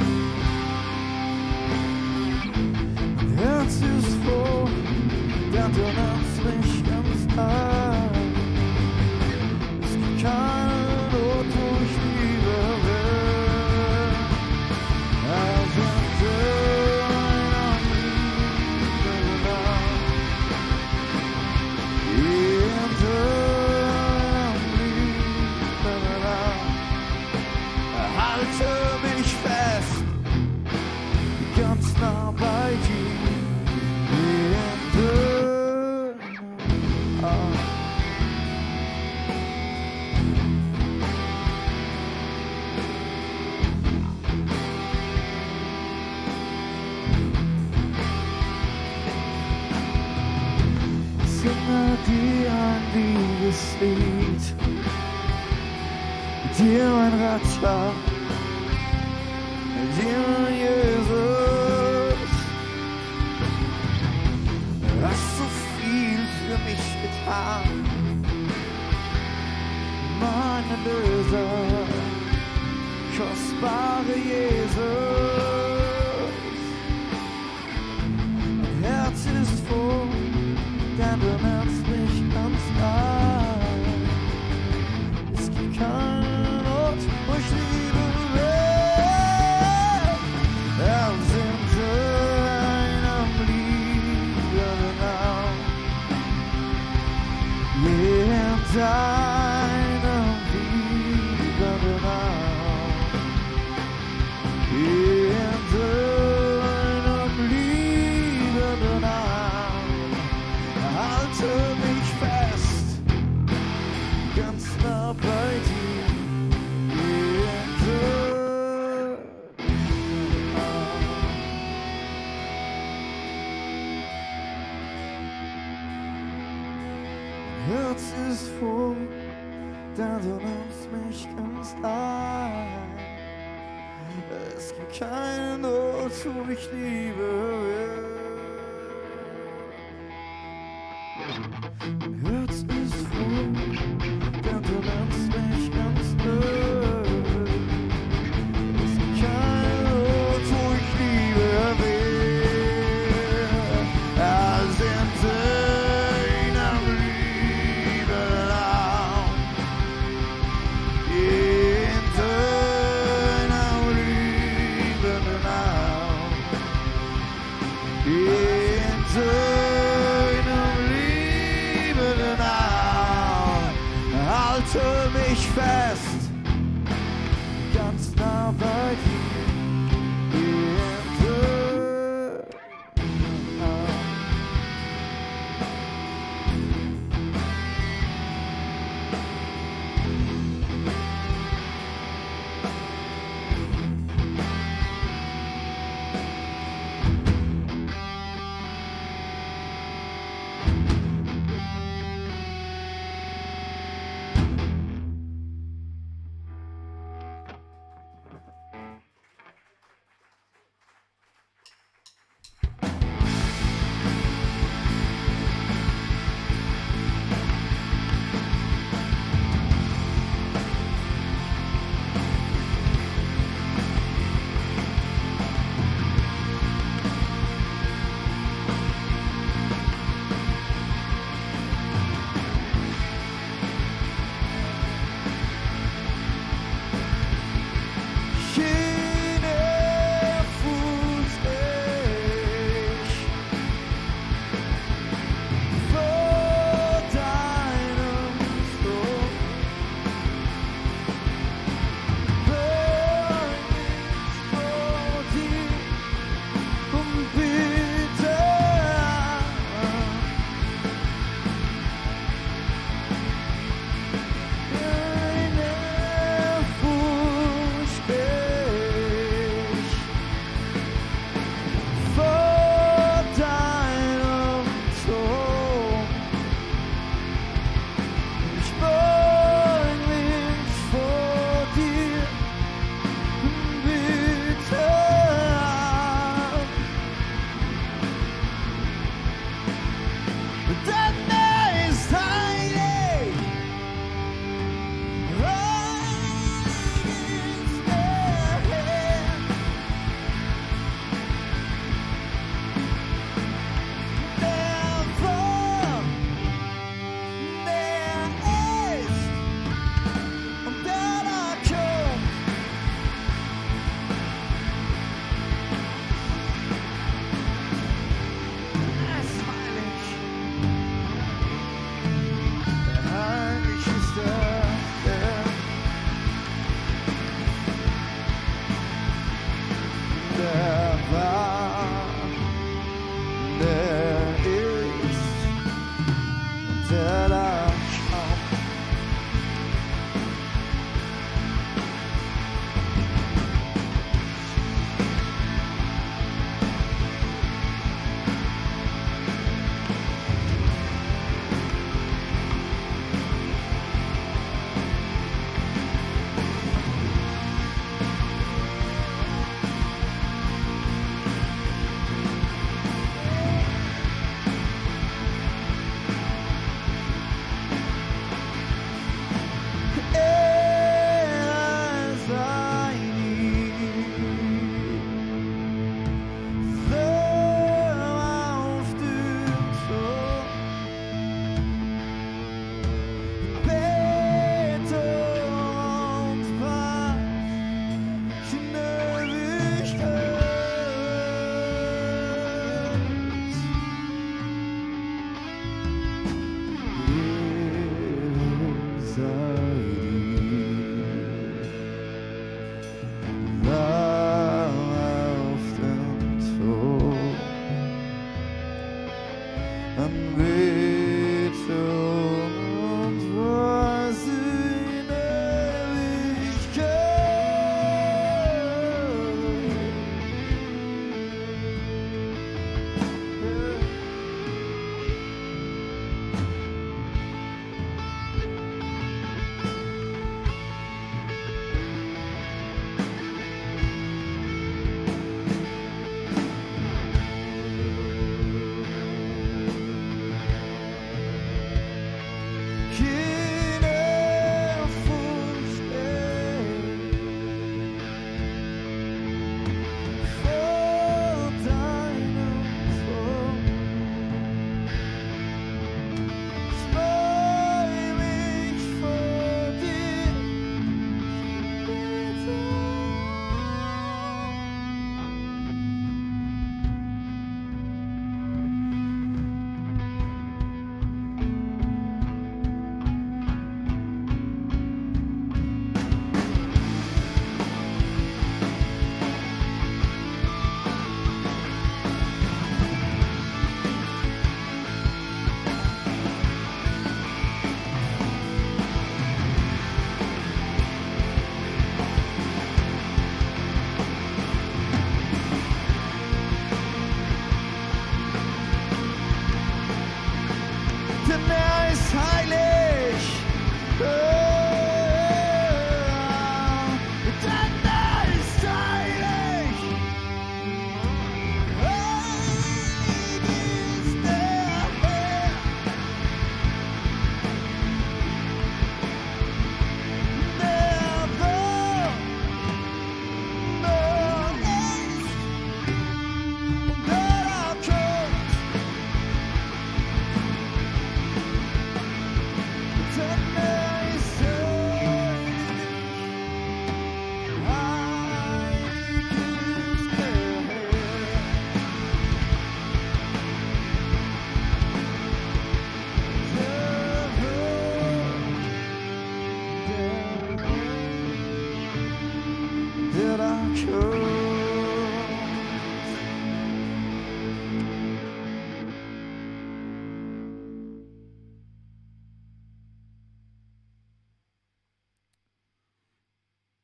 Mein Herz ist froh, denn du nennst mich ganz ein. Es gibt keine Not, wo ich lieber will, als in deiner Liebe nah. In deiner Liebe nah. Halte mich fest, ganz nah bei dir. In singe dir ein Liebeslied. Dir mein Retter, dir mein Jesus. Du hast so viel für mich getan, mein Erlöser, kostbare Jesus. Mein Herz ist voll, denn du nennst mich ganz ein. Es gibt keinen Ort, wo ich lieben will, als in deinem liebenden Arm. In deinem liebenden Arm. In deinem liebenden Arm. Halte mich fest, ganz nah bei dir. In deinem Arm. Mein Herz ist voll, denn du nimmst mich ganz ein. Es gibt keinen Ort, wo ich liebe will. Mein Herz ist voll, denn du nennst mich ganz nah. Es gibt keinen Ort, wo ich liebe will, als in deinem liebenden Arm. In deinem liebenden Arm. In deinem liebenden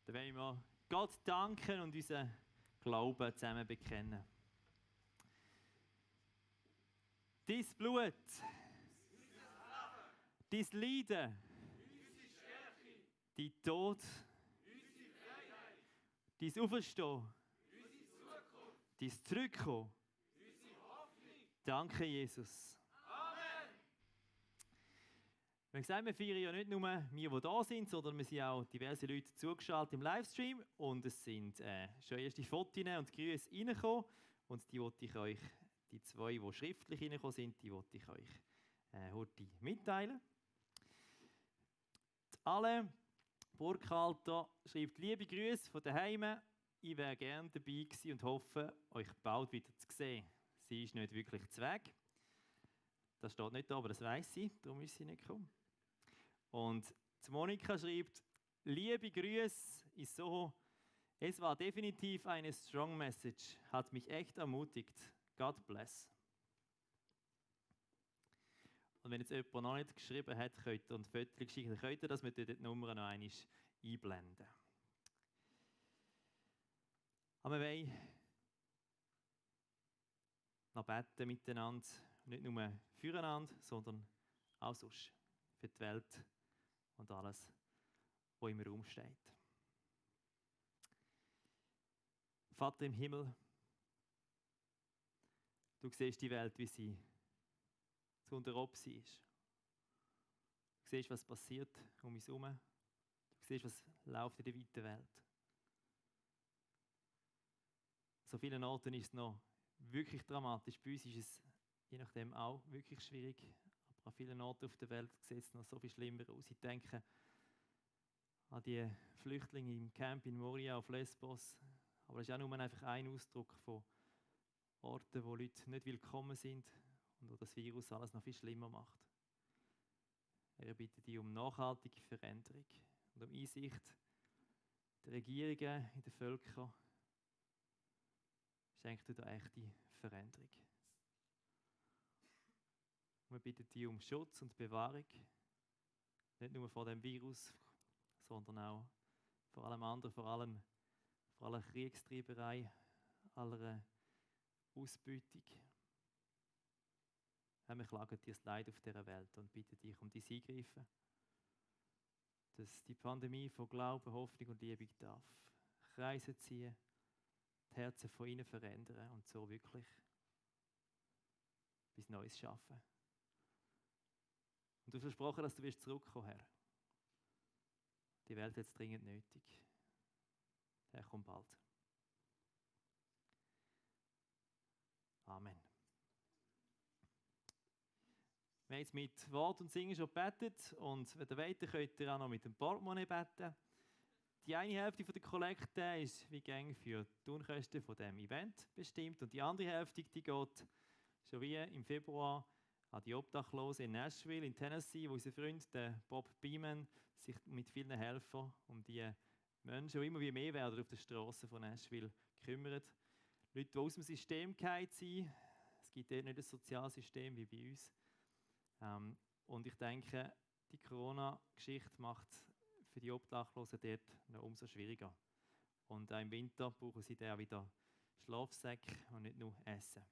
Dann wollen wir Gott danken und unseren Glauben zusammen bekennen. Dein Blut, dein Leiden, dein Tod, dein Auferstehen, dein Zurückkommen. Danke, Jesus. Wir sagen, wir feiern ja nicht nur wir, die da sind, sondern wir sind auch diverse Leute zugeschaltet im Livestream und es sind schon erste Fotos und Grüße reingekommen und die wollte ich euch, die zwei, die schriftlich reingekommen sind, die wollte ich euch heute mitteilen. Alle Burkhalter schreibt liebe Grüße von daheim. Ich wäre gerne dabei gewesen und hoffe, euch bald wieder zu sehen. Sie ist nicht wirklich zu Weg. Das steht nicht da, aber das weiss sie, darum ist sie nicht gekommen. Und die Monika schreibt, liebe Grüße, ist so, es war definitiv eine strong message, hat mich echt ermutigt. God bless. Und wenn jetzt jemand noch nicht geschrieben hat, könnt ihr ein Foto schicken, dann könnt ihr das mit der Nummer noch einmal einblenden. Aber wir wollen noch beten miteinander, nicht nur füreinander, sondern auch sonst für die Welt und alles, was im Raum steht. Vater im Himmel, du siehst die Welt, wie sie zu unterob ist. Du siehst, was passiert um uns herum. Du siehst, was läuft in der weiten Welt. So vielen Orten ist es noch wirklich dramatisch. Bei uns ist es je nachdem auch wirklich schwierig. Aber an vielen Orten auf der Welt sieht es noch so viel schlimmer aus. Ich denke an die Flüchtlinge im Camp in Moria auf Lesbos. Aber es ist auch nur einfach ein Ausdruck von Orten, wo Leute nicht willkommen sind und wo das Virus alles noch viel schlimmer macht. Er bittet dich um nachhaltige Veränderung und um Einsicht der Regierungen in den Völkern. Schenk dir da echte Veränderung. Wir bitten dich um Schutz und Bewahrung, nicht nur vor dem Virus, sondern auch vor allem anderen, vor aller Kriegstreiberei, aller Ausbeutung. Wir klagen dir das Leid auf dieser Welt und bitten dich um dein Eingreifen, dass die Pandemie von Glauben, Hoffnung und Liebe darf Kreise ziehen, die Herzen von ihnen verändern und so wirklich etwas Neues schaffen. Und du hast versprochen, dass du wirst zurückkommen, Herr. Die Welt hat es dringend nötig. Herr, komm bald. Amen. Wir haben jetzt mit Wort und Singen schon gebetet und wenn ihr weiter könnt ihr auch noch mit dem Portemonnaie beten. Die eine Hälfte der Kollekte ist wie gäng für die Turnkosten von diesem Event bestimmt und die andere Hälfte die geht schon wie im Februar an die Obdachlosen in Nashville, in Tennessee, wo unser Freund der Bob Beeman sich mit vielen Helfern um die Menschen, die immer wie mehr werden auf den Strassen von Nashville, kümmert. Leute, die aus dem System gefallen sind. Es gibt dort nicht ein soziales System wie bei uns. Und ich denke, die Corona-Geschichte macht für die Obdachlosen dort noch umso schwieriger. Und auch im Winter brauchen sie dann auch wieder Schlafsäcke und nicht nur Essen.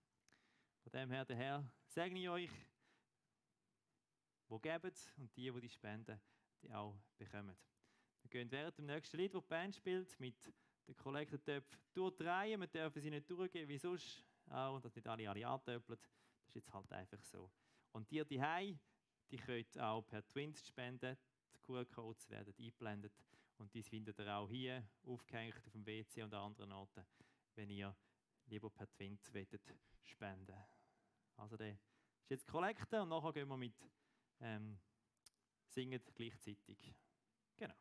Von dem her, der Herr segne ich euch, die geben und die spenden, die auch bekommen. Wir gehen während dem nächsten Lied, das die Band spielt, mit den Kollektentöpfen durch die Reihe. Wir dürfen sie nicht durchgeben wie sonst, auch, dass nicht alle antöpfeln. Das ist jetzt halt einfach so. Und die daheim, die könnt auch per Twins spenden. Die QR-Codes werden eingeblendet und die findet ihr auch hier aufgehängt auf dem WC und an anderen Orten, wenn ihr lieber per Twint spenden wollt. Also das ist jetzt Kollekte und nachher gehen wir mit Singen gleichzeitig. Genau.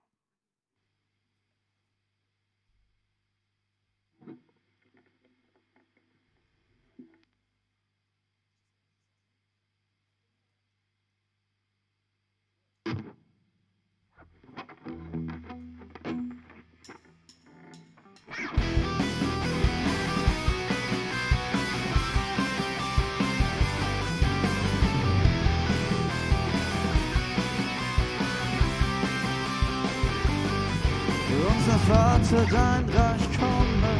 Unser Vater, dein Reich komme,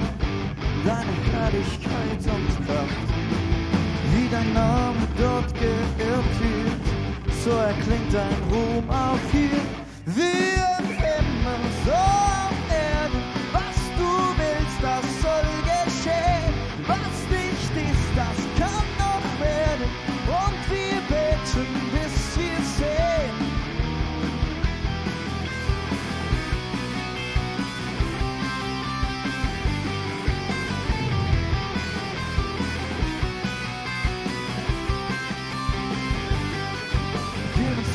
deine Herrlichkeit und Kraft. Wie dein Name dort geehrt wird, so erklingt dein Ruhm auch hier. Wie im Himmel, so auf Erden, was du willst, das soll geschehen. Was nicht ist, das kann noch werden, und wir beten, bis wir sehen.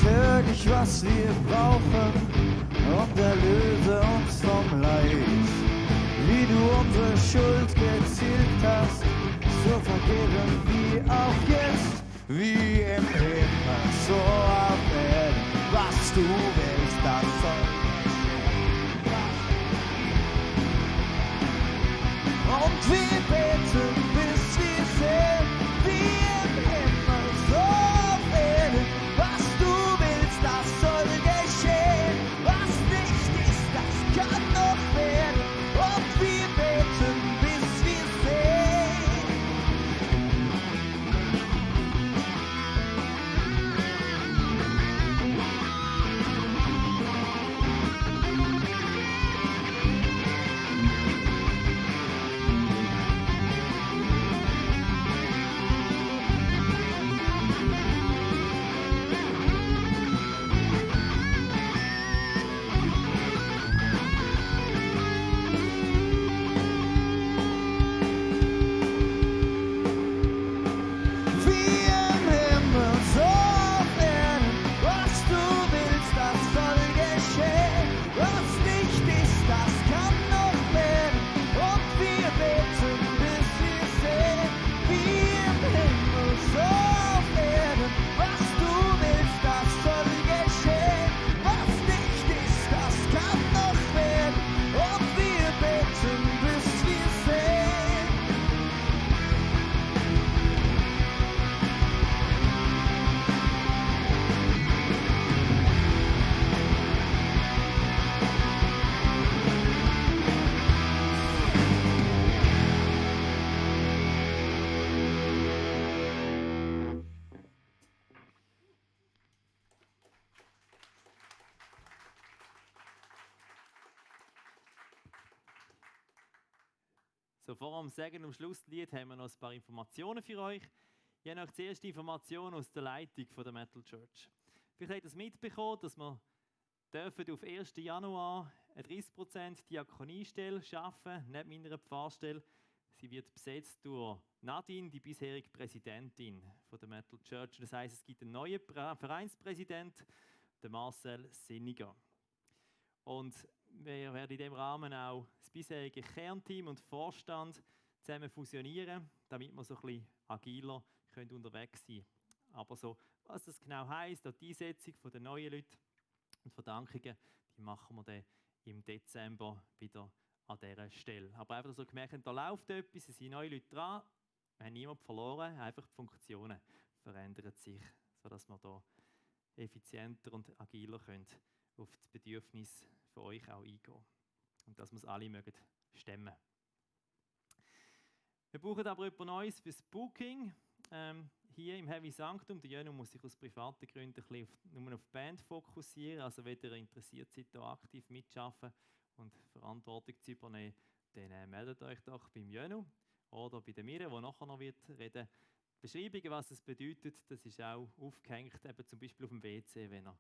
Wirklich, was wir brauchen, und erlöse uns vom Leid. Wie du unsere Schuld getilgt hast, so vergeben wie auch jetzt. Wie im Himmel, so auf Erden, was du willst, das soll geschehen. Und wir beten, bis wir sehen, wie im Himmel, so auf Erden, was du willst, das soll geschehen. Was nicht ist, das kann noch werden. Und wir beten, bis wir sehen. So, vor dem Segen und Schlusslied haben wir noch ein paar Informationen für euch. Ich habe noch die erste Information aus der Leitung von der Metal Church. Vielleicht habt ihr es mitbekommen, dass wir dürfen auf 1. Januar eine 30% Diakoniestelle schaffen, neben meiner Pfarrstelle. Sie wird besetzt durch Nadine, die bisherige Präsidentin von der Metal Church. Das heisst, es gibt einen neuen Vereinspräsident, den Marcel Sinniger. Und wir werden in diesem Rahmen auch das bisherige Kernteam und Vorstand zusammen fusionieren, damit wir so ein bisschen agiler unterwegs sein können. Aber so, was das genau heisst, die Einsetzung der neuen Leute und Verdankungen, die machen wir dann im Dezember wieder an dieser Stelle. Aber einfach so gemerkt, da läuft etwas, es sind neue Leute dran, wir haben niemanden verloren, einfach die Funktionen verändern sich, sodass wir da effizienter und agiler können auf das Bedürfnis von euch auch eingehen. Und dass wir es alle mögen stemmen. Wir brauchen aber etwas Neues fürs Booking. Hier im Heavy Sanctum, der Jönu muss sich aus privaten Gründen ein bisschen nur auf die Band fokussieren. Also wenn ihr interessiert seid, hier aktiv mitzuarbeiten und Verantwortung zu übernehmen, dann meldet euch doch beim Jönu oder bei der Mire, die nachher noch wird reden. Beschreibungen, was es bedeutet, das ist auch aufgehängt, eben zum Beispiel auf dem WC, wenn ihr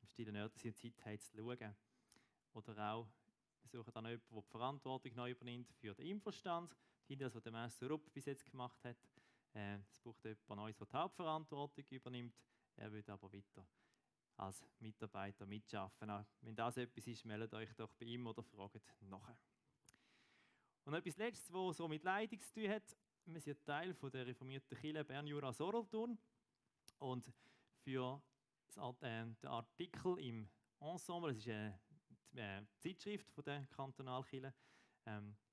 im stillen örtlichen Zeit habt zu schauen. Oder auch, wir suchen dann jemanden, der die Verantwortung neu übernimmt für den Infostand, das, was der Meister Rupp bis jetzt gemacht hat. Es braucht jemand Neues, der die Hauptverantwortung übernimmt. Er wird aber weiter als Mitarbeiter mitarbeiten. Wenn das etwas ist, meldet euch doch bei ihm oder fragt nachher. Und etwas Letztes, was so mit Leitung zu tun hat. Wir sind Teil von der reformierten Kirche Bern-Jura-Solothurn. Und für den Artikel im Ensemble, das ist eine Zeitschrift von der Kantonalkirche,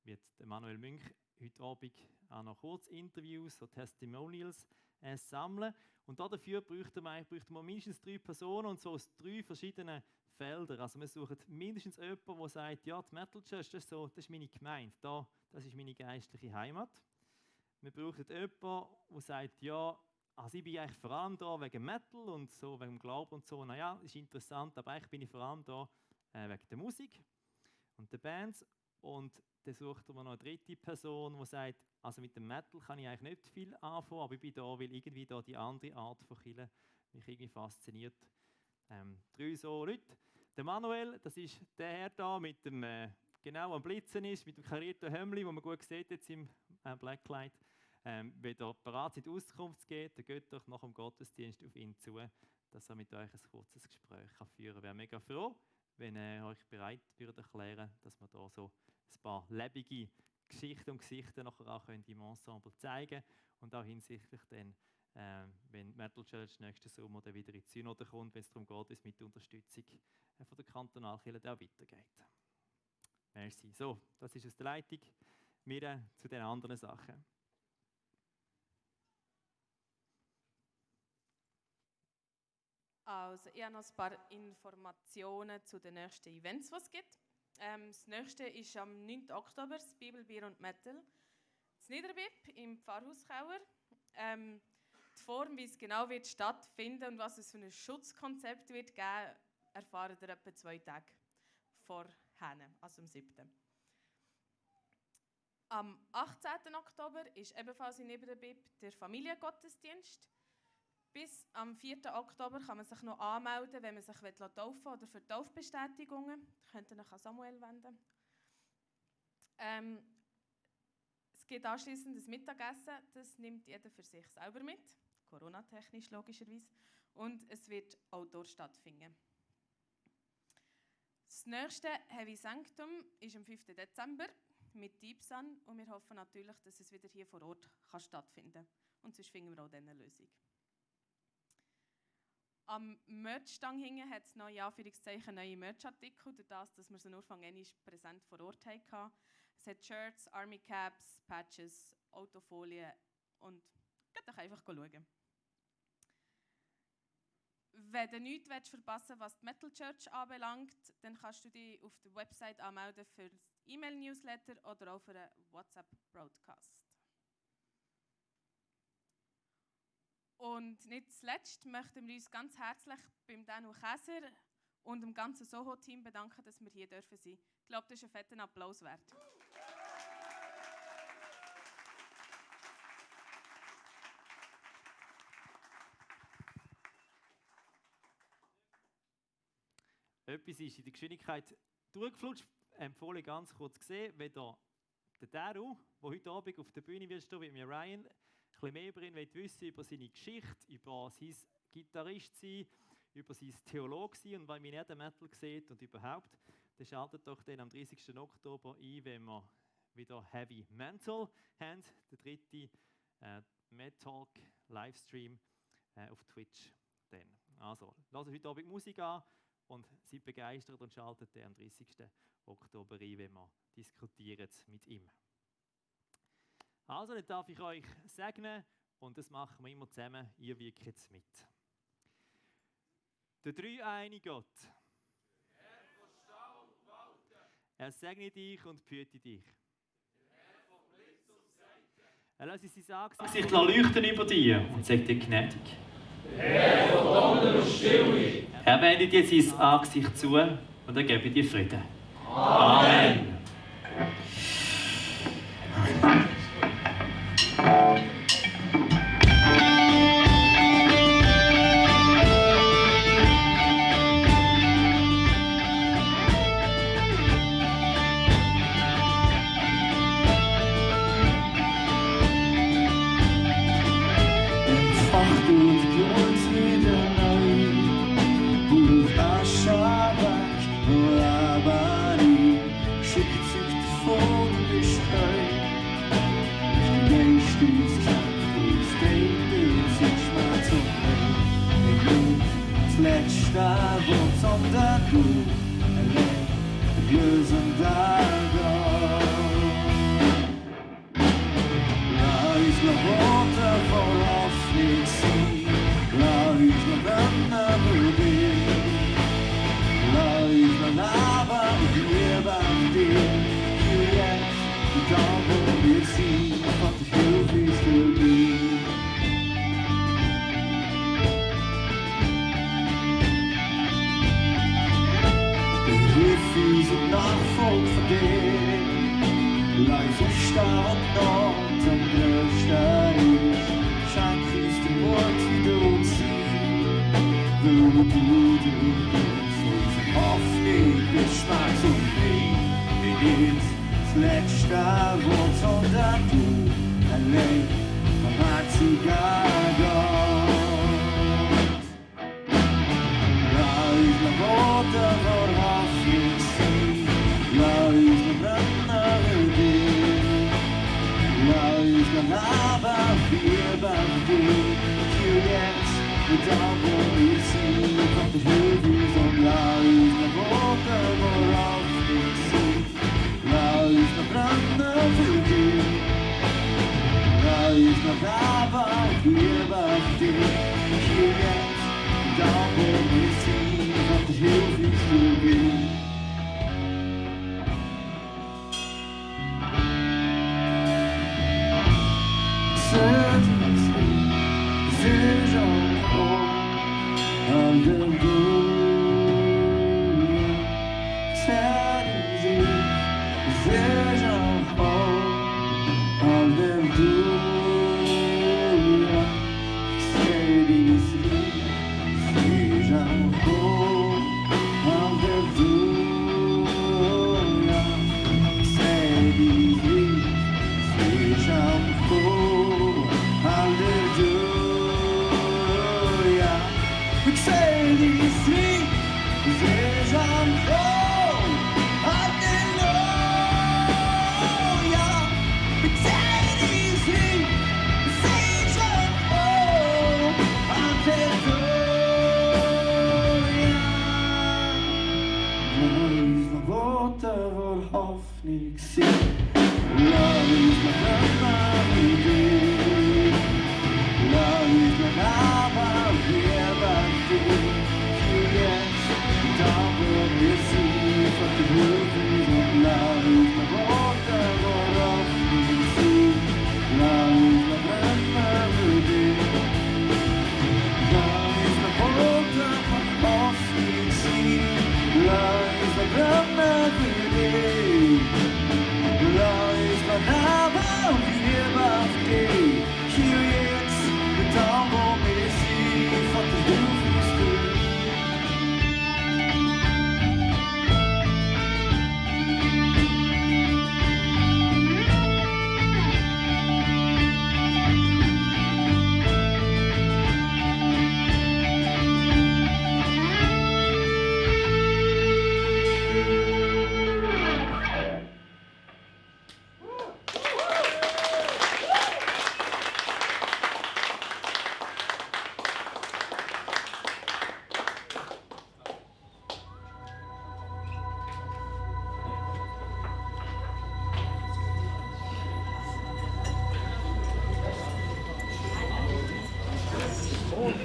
wird Manuel Münch heute Abend auch noch kurz Interviews, so Testimonials sammeln. Und dafür bräuchten wir mindestens 3 Personen und so aus 3 verschiedenen Feldern. Also wir suchen mindestens jemanden, der sagt, ja, die Metal Church, das ist meine Gemeinde, das ist meine geistliche Heimat. Wir brauchen jemanden, der sagt, ja, also ich bin eigentlich vor allem da wegen Metal und so, wegen dem Glauben und so. Naja, das ist interessant, aber eigentlich bin ich vor allem da wegen der Musik und der Bands. Und dann sucht man noch eine 3. Person, die sagt, also mit dem Metal kann ich eigentlich nicht viel anfangen, aber ich bin da, weil irgendwie da die andere Art von Kirche mich irgendwie fasziniert. 3 so Leute. Der Manuel, das ist der Herr da mit dem, genau am Blitzen ist, mit dem karierten Hemdli, wo man gut sieht jetzt im Blacklight. Wenn ihr bereit seid, Auskunft zu geben, dann geht doch nach dem Gottesdienst auf ihn zu, dass er mit euch ein kurzes Gespräch führen kann. Ich wäre mega froh, wenn ihr euch bereit würdet erklären, dass wir da so ein paar lebendige Geschichten und Gesichter nachher auch im Ensemble zeigen können. Und auch hinsichtlich dann, wenn Metal Church nächsten Sommer dann wieder in die Synode kommt, wenn es darum geht, wie es mit der Unterstützung von der Kantonalkirche auch weitergeht. Merci. So, das ist aus der Leitung. Wir zu den anderen Sachen. Also, ich habe noch ein paar Informationen zu den nächsten Events, die es gibt. Das nächste ist am 9. Oktober, das Bibel, Bier und Metal. Das Niederbib im Pfarrhaus-Kauer. Die Form, wie es genau wird stattfinden und was es für ein Schutzkonzept wird geben, erfahren ihr etwa 2 Tage vorher, also am 7. Am 18. Oktober ist ebenfalls in Niederbib der Familiengottesdienst. Bis am 4. Oktober kann man sich noch anmelden, wenn man sich taufen will oder für Taufbestätigungen. Da könnt ihr euch an Samuel wenden. Es gibt anschliessend das Mittagessen, das nimmt jeder für sich selber mit, Corona-technisch logischerweise, und es wird outdoor stattfinden. Das nächste Heavy Sanctum ist am 5. Dezember mit Diebsan und wir hoffen natürlich, dass es wieder hier vor Ort stattfinden kann. Und sonst finden wir auch dann eine Lösung. Am Merch-Stang hinten hat es neue Merch-Artikel, durch das, dass wir sie nur von einmal präsent vor Ort hatten. Es hat Shirts, Army Caps, Patches, Autofolien und geht doch einfach schauen. Wenn du nichts verpassen willst, was die Metal Church anbelangt, dann kannst du dich auf der Website anmelden für das E-Mail-Newsletter oder auch für einen WhatsApp-Broadcast. Und nicht zuletzt möchten wir uns ganz herzlich beim Danu Käser und dem ganzen Soho-Team bedanken, dass wir hier sein dürfen. Ich glaube, das ist ein fetter Applaus wert. etwas ist in der Geschwindigkeit durchgeflutscht. Empfohlen ganz kurz gesehen, wenn der Daru, der heute Abend auf der Bühne wird stehen, wird mir Ryan, ein bisschen mehr über ihn wissen, über seine Geschichte, über sein Gitarrist sein, über sein Theolog sein und weil man nicht den Metal sieht und überhaupt, dann schaltet doch dann am 30. Oktober ein, wenn wir wieder Heavy Mental haben, der dritte Metalk Livestream auf Twitch. Dann. Also, lasst heute Abend Musik an und seid begeistert und schaltet dann am 30. Oktober ein, wenn wir diskutieren mit ihm. Also, dann darf ich euch segnen und das machen wir immer zusammen, ihr wirkt jetzt mit. Der dreieinige Gott, er segne dich und behüte dich. Er lasse sein Angesicht leuchten über dir und sagt dir gnädig. Er wendet dir sein Angesicht zu und er gebe dir Frieden. Amen.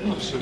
Schön.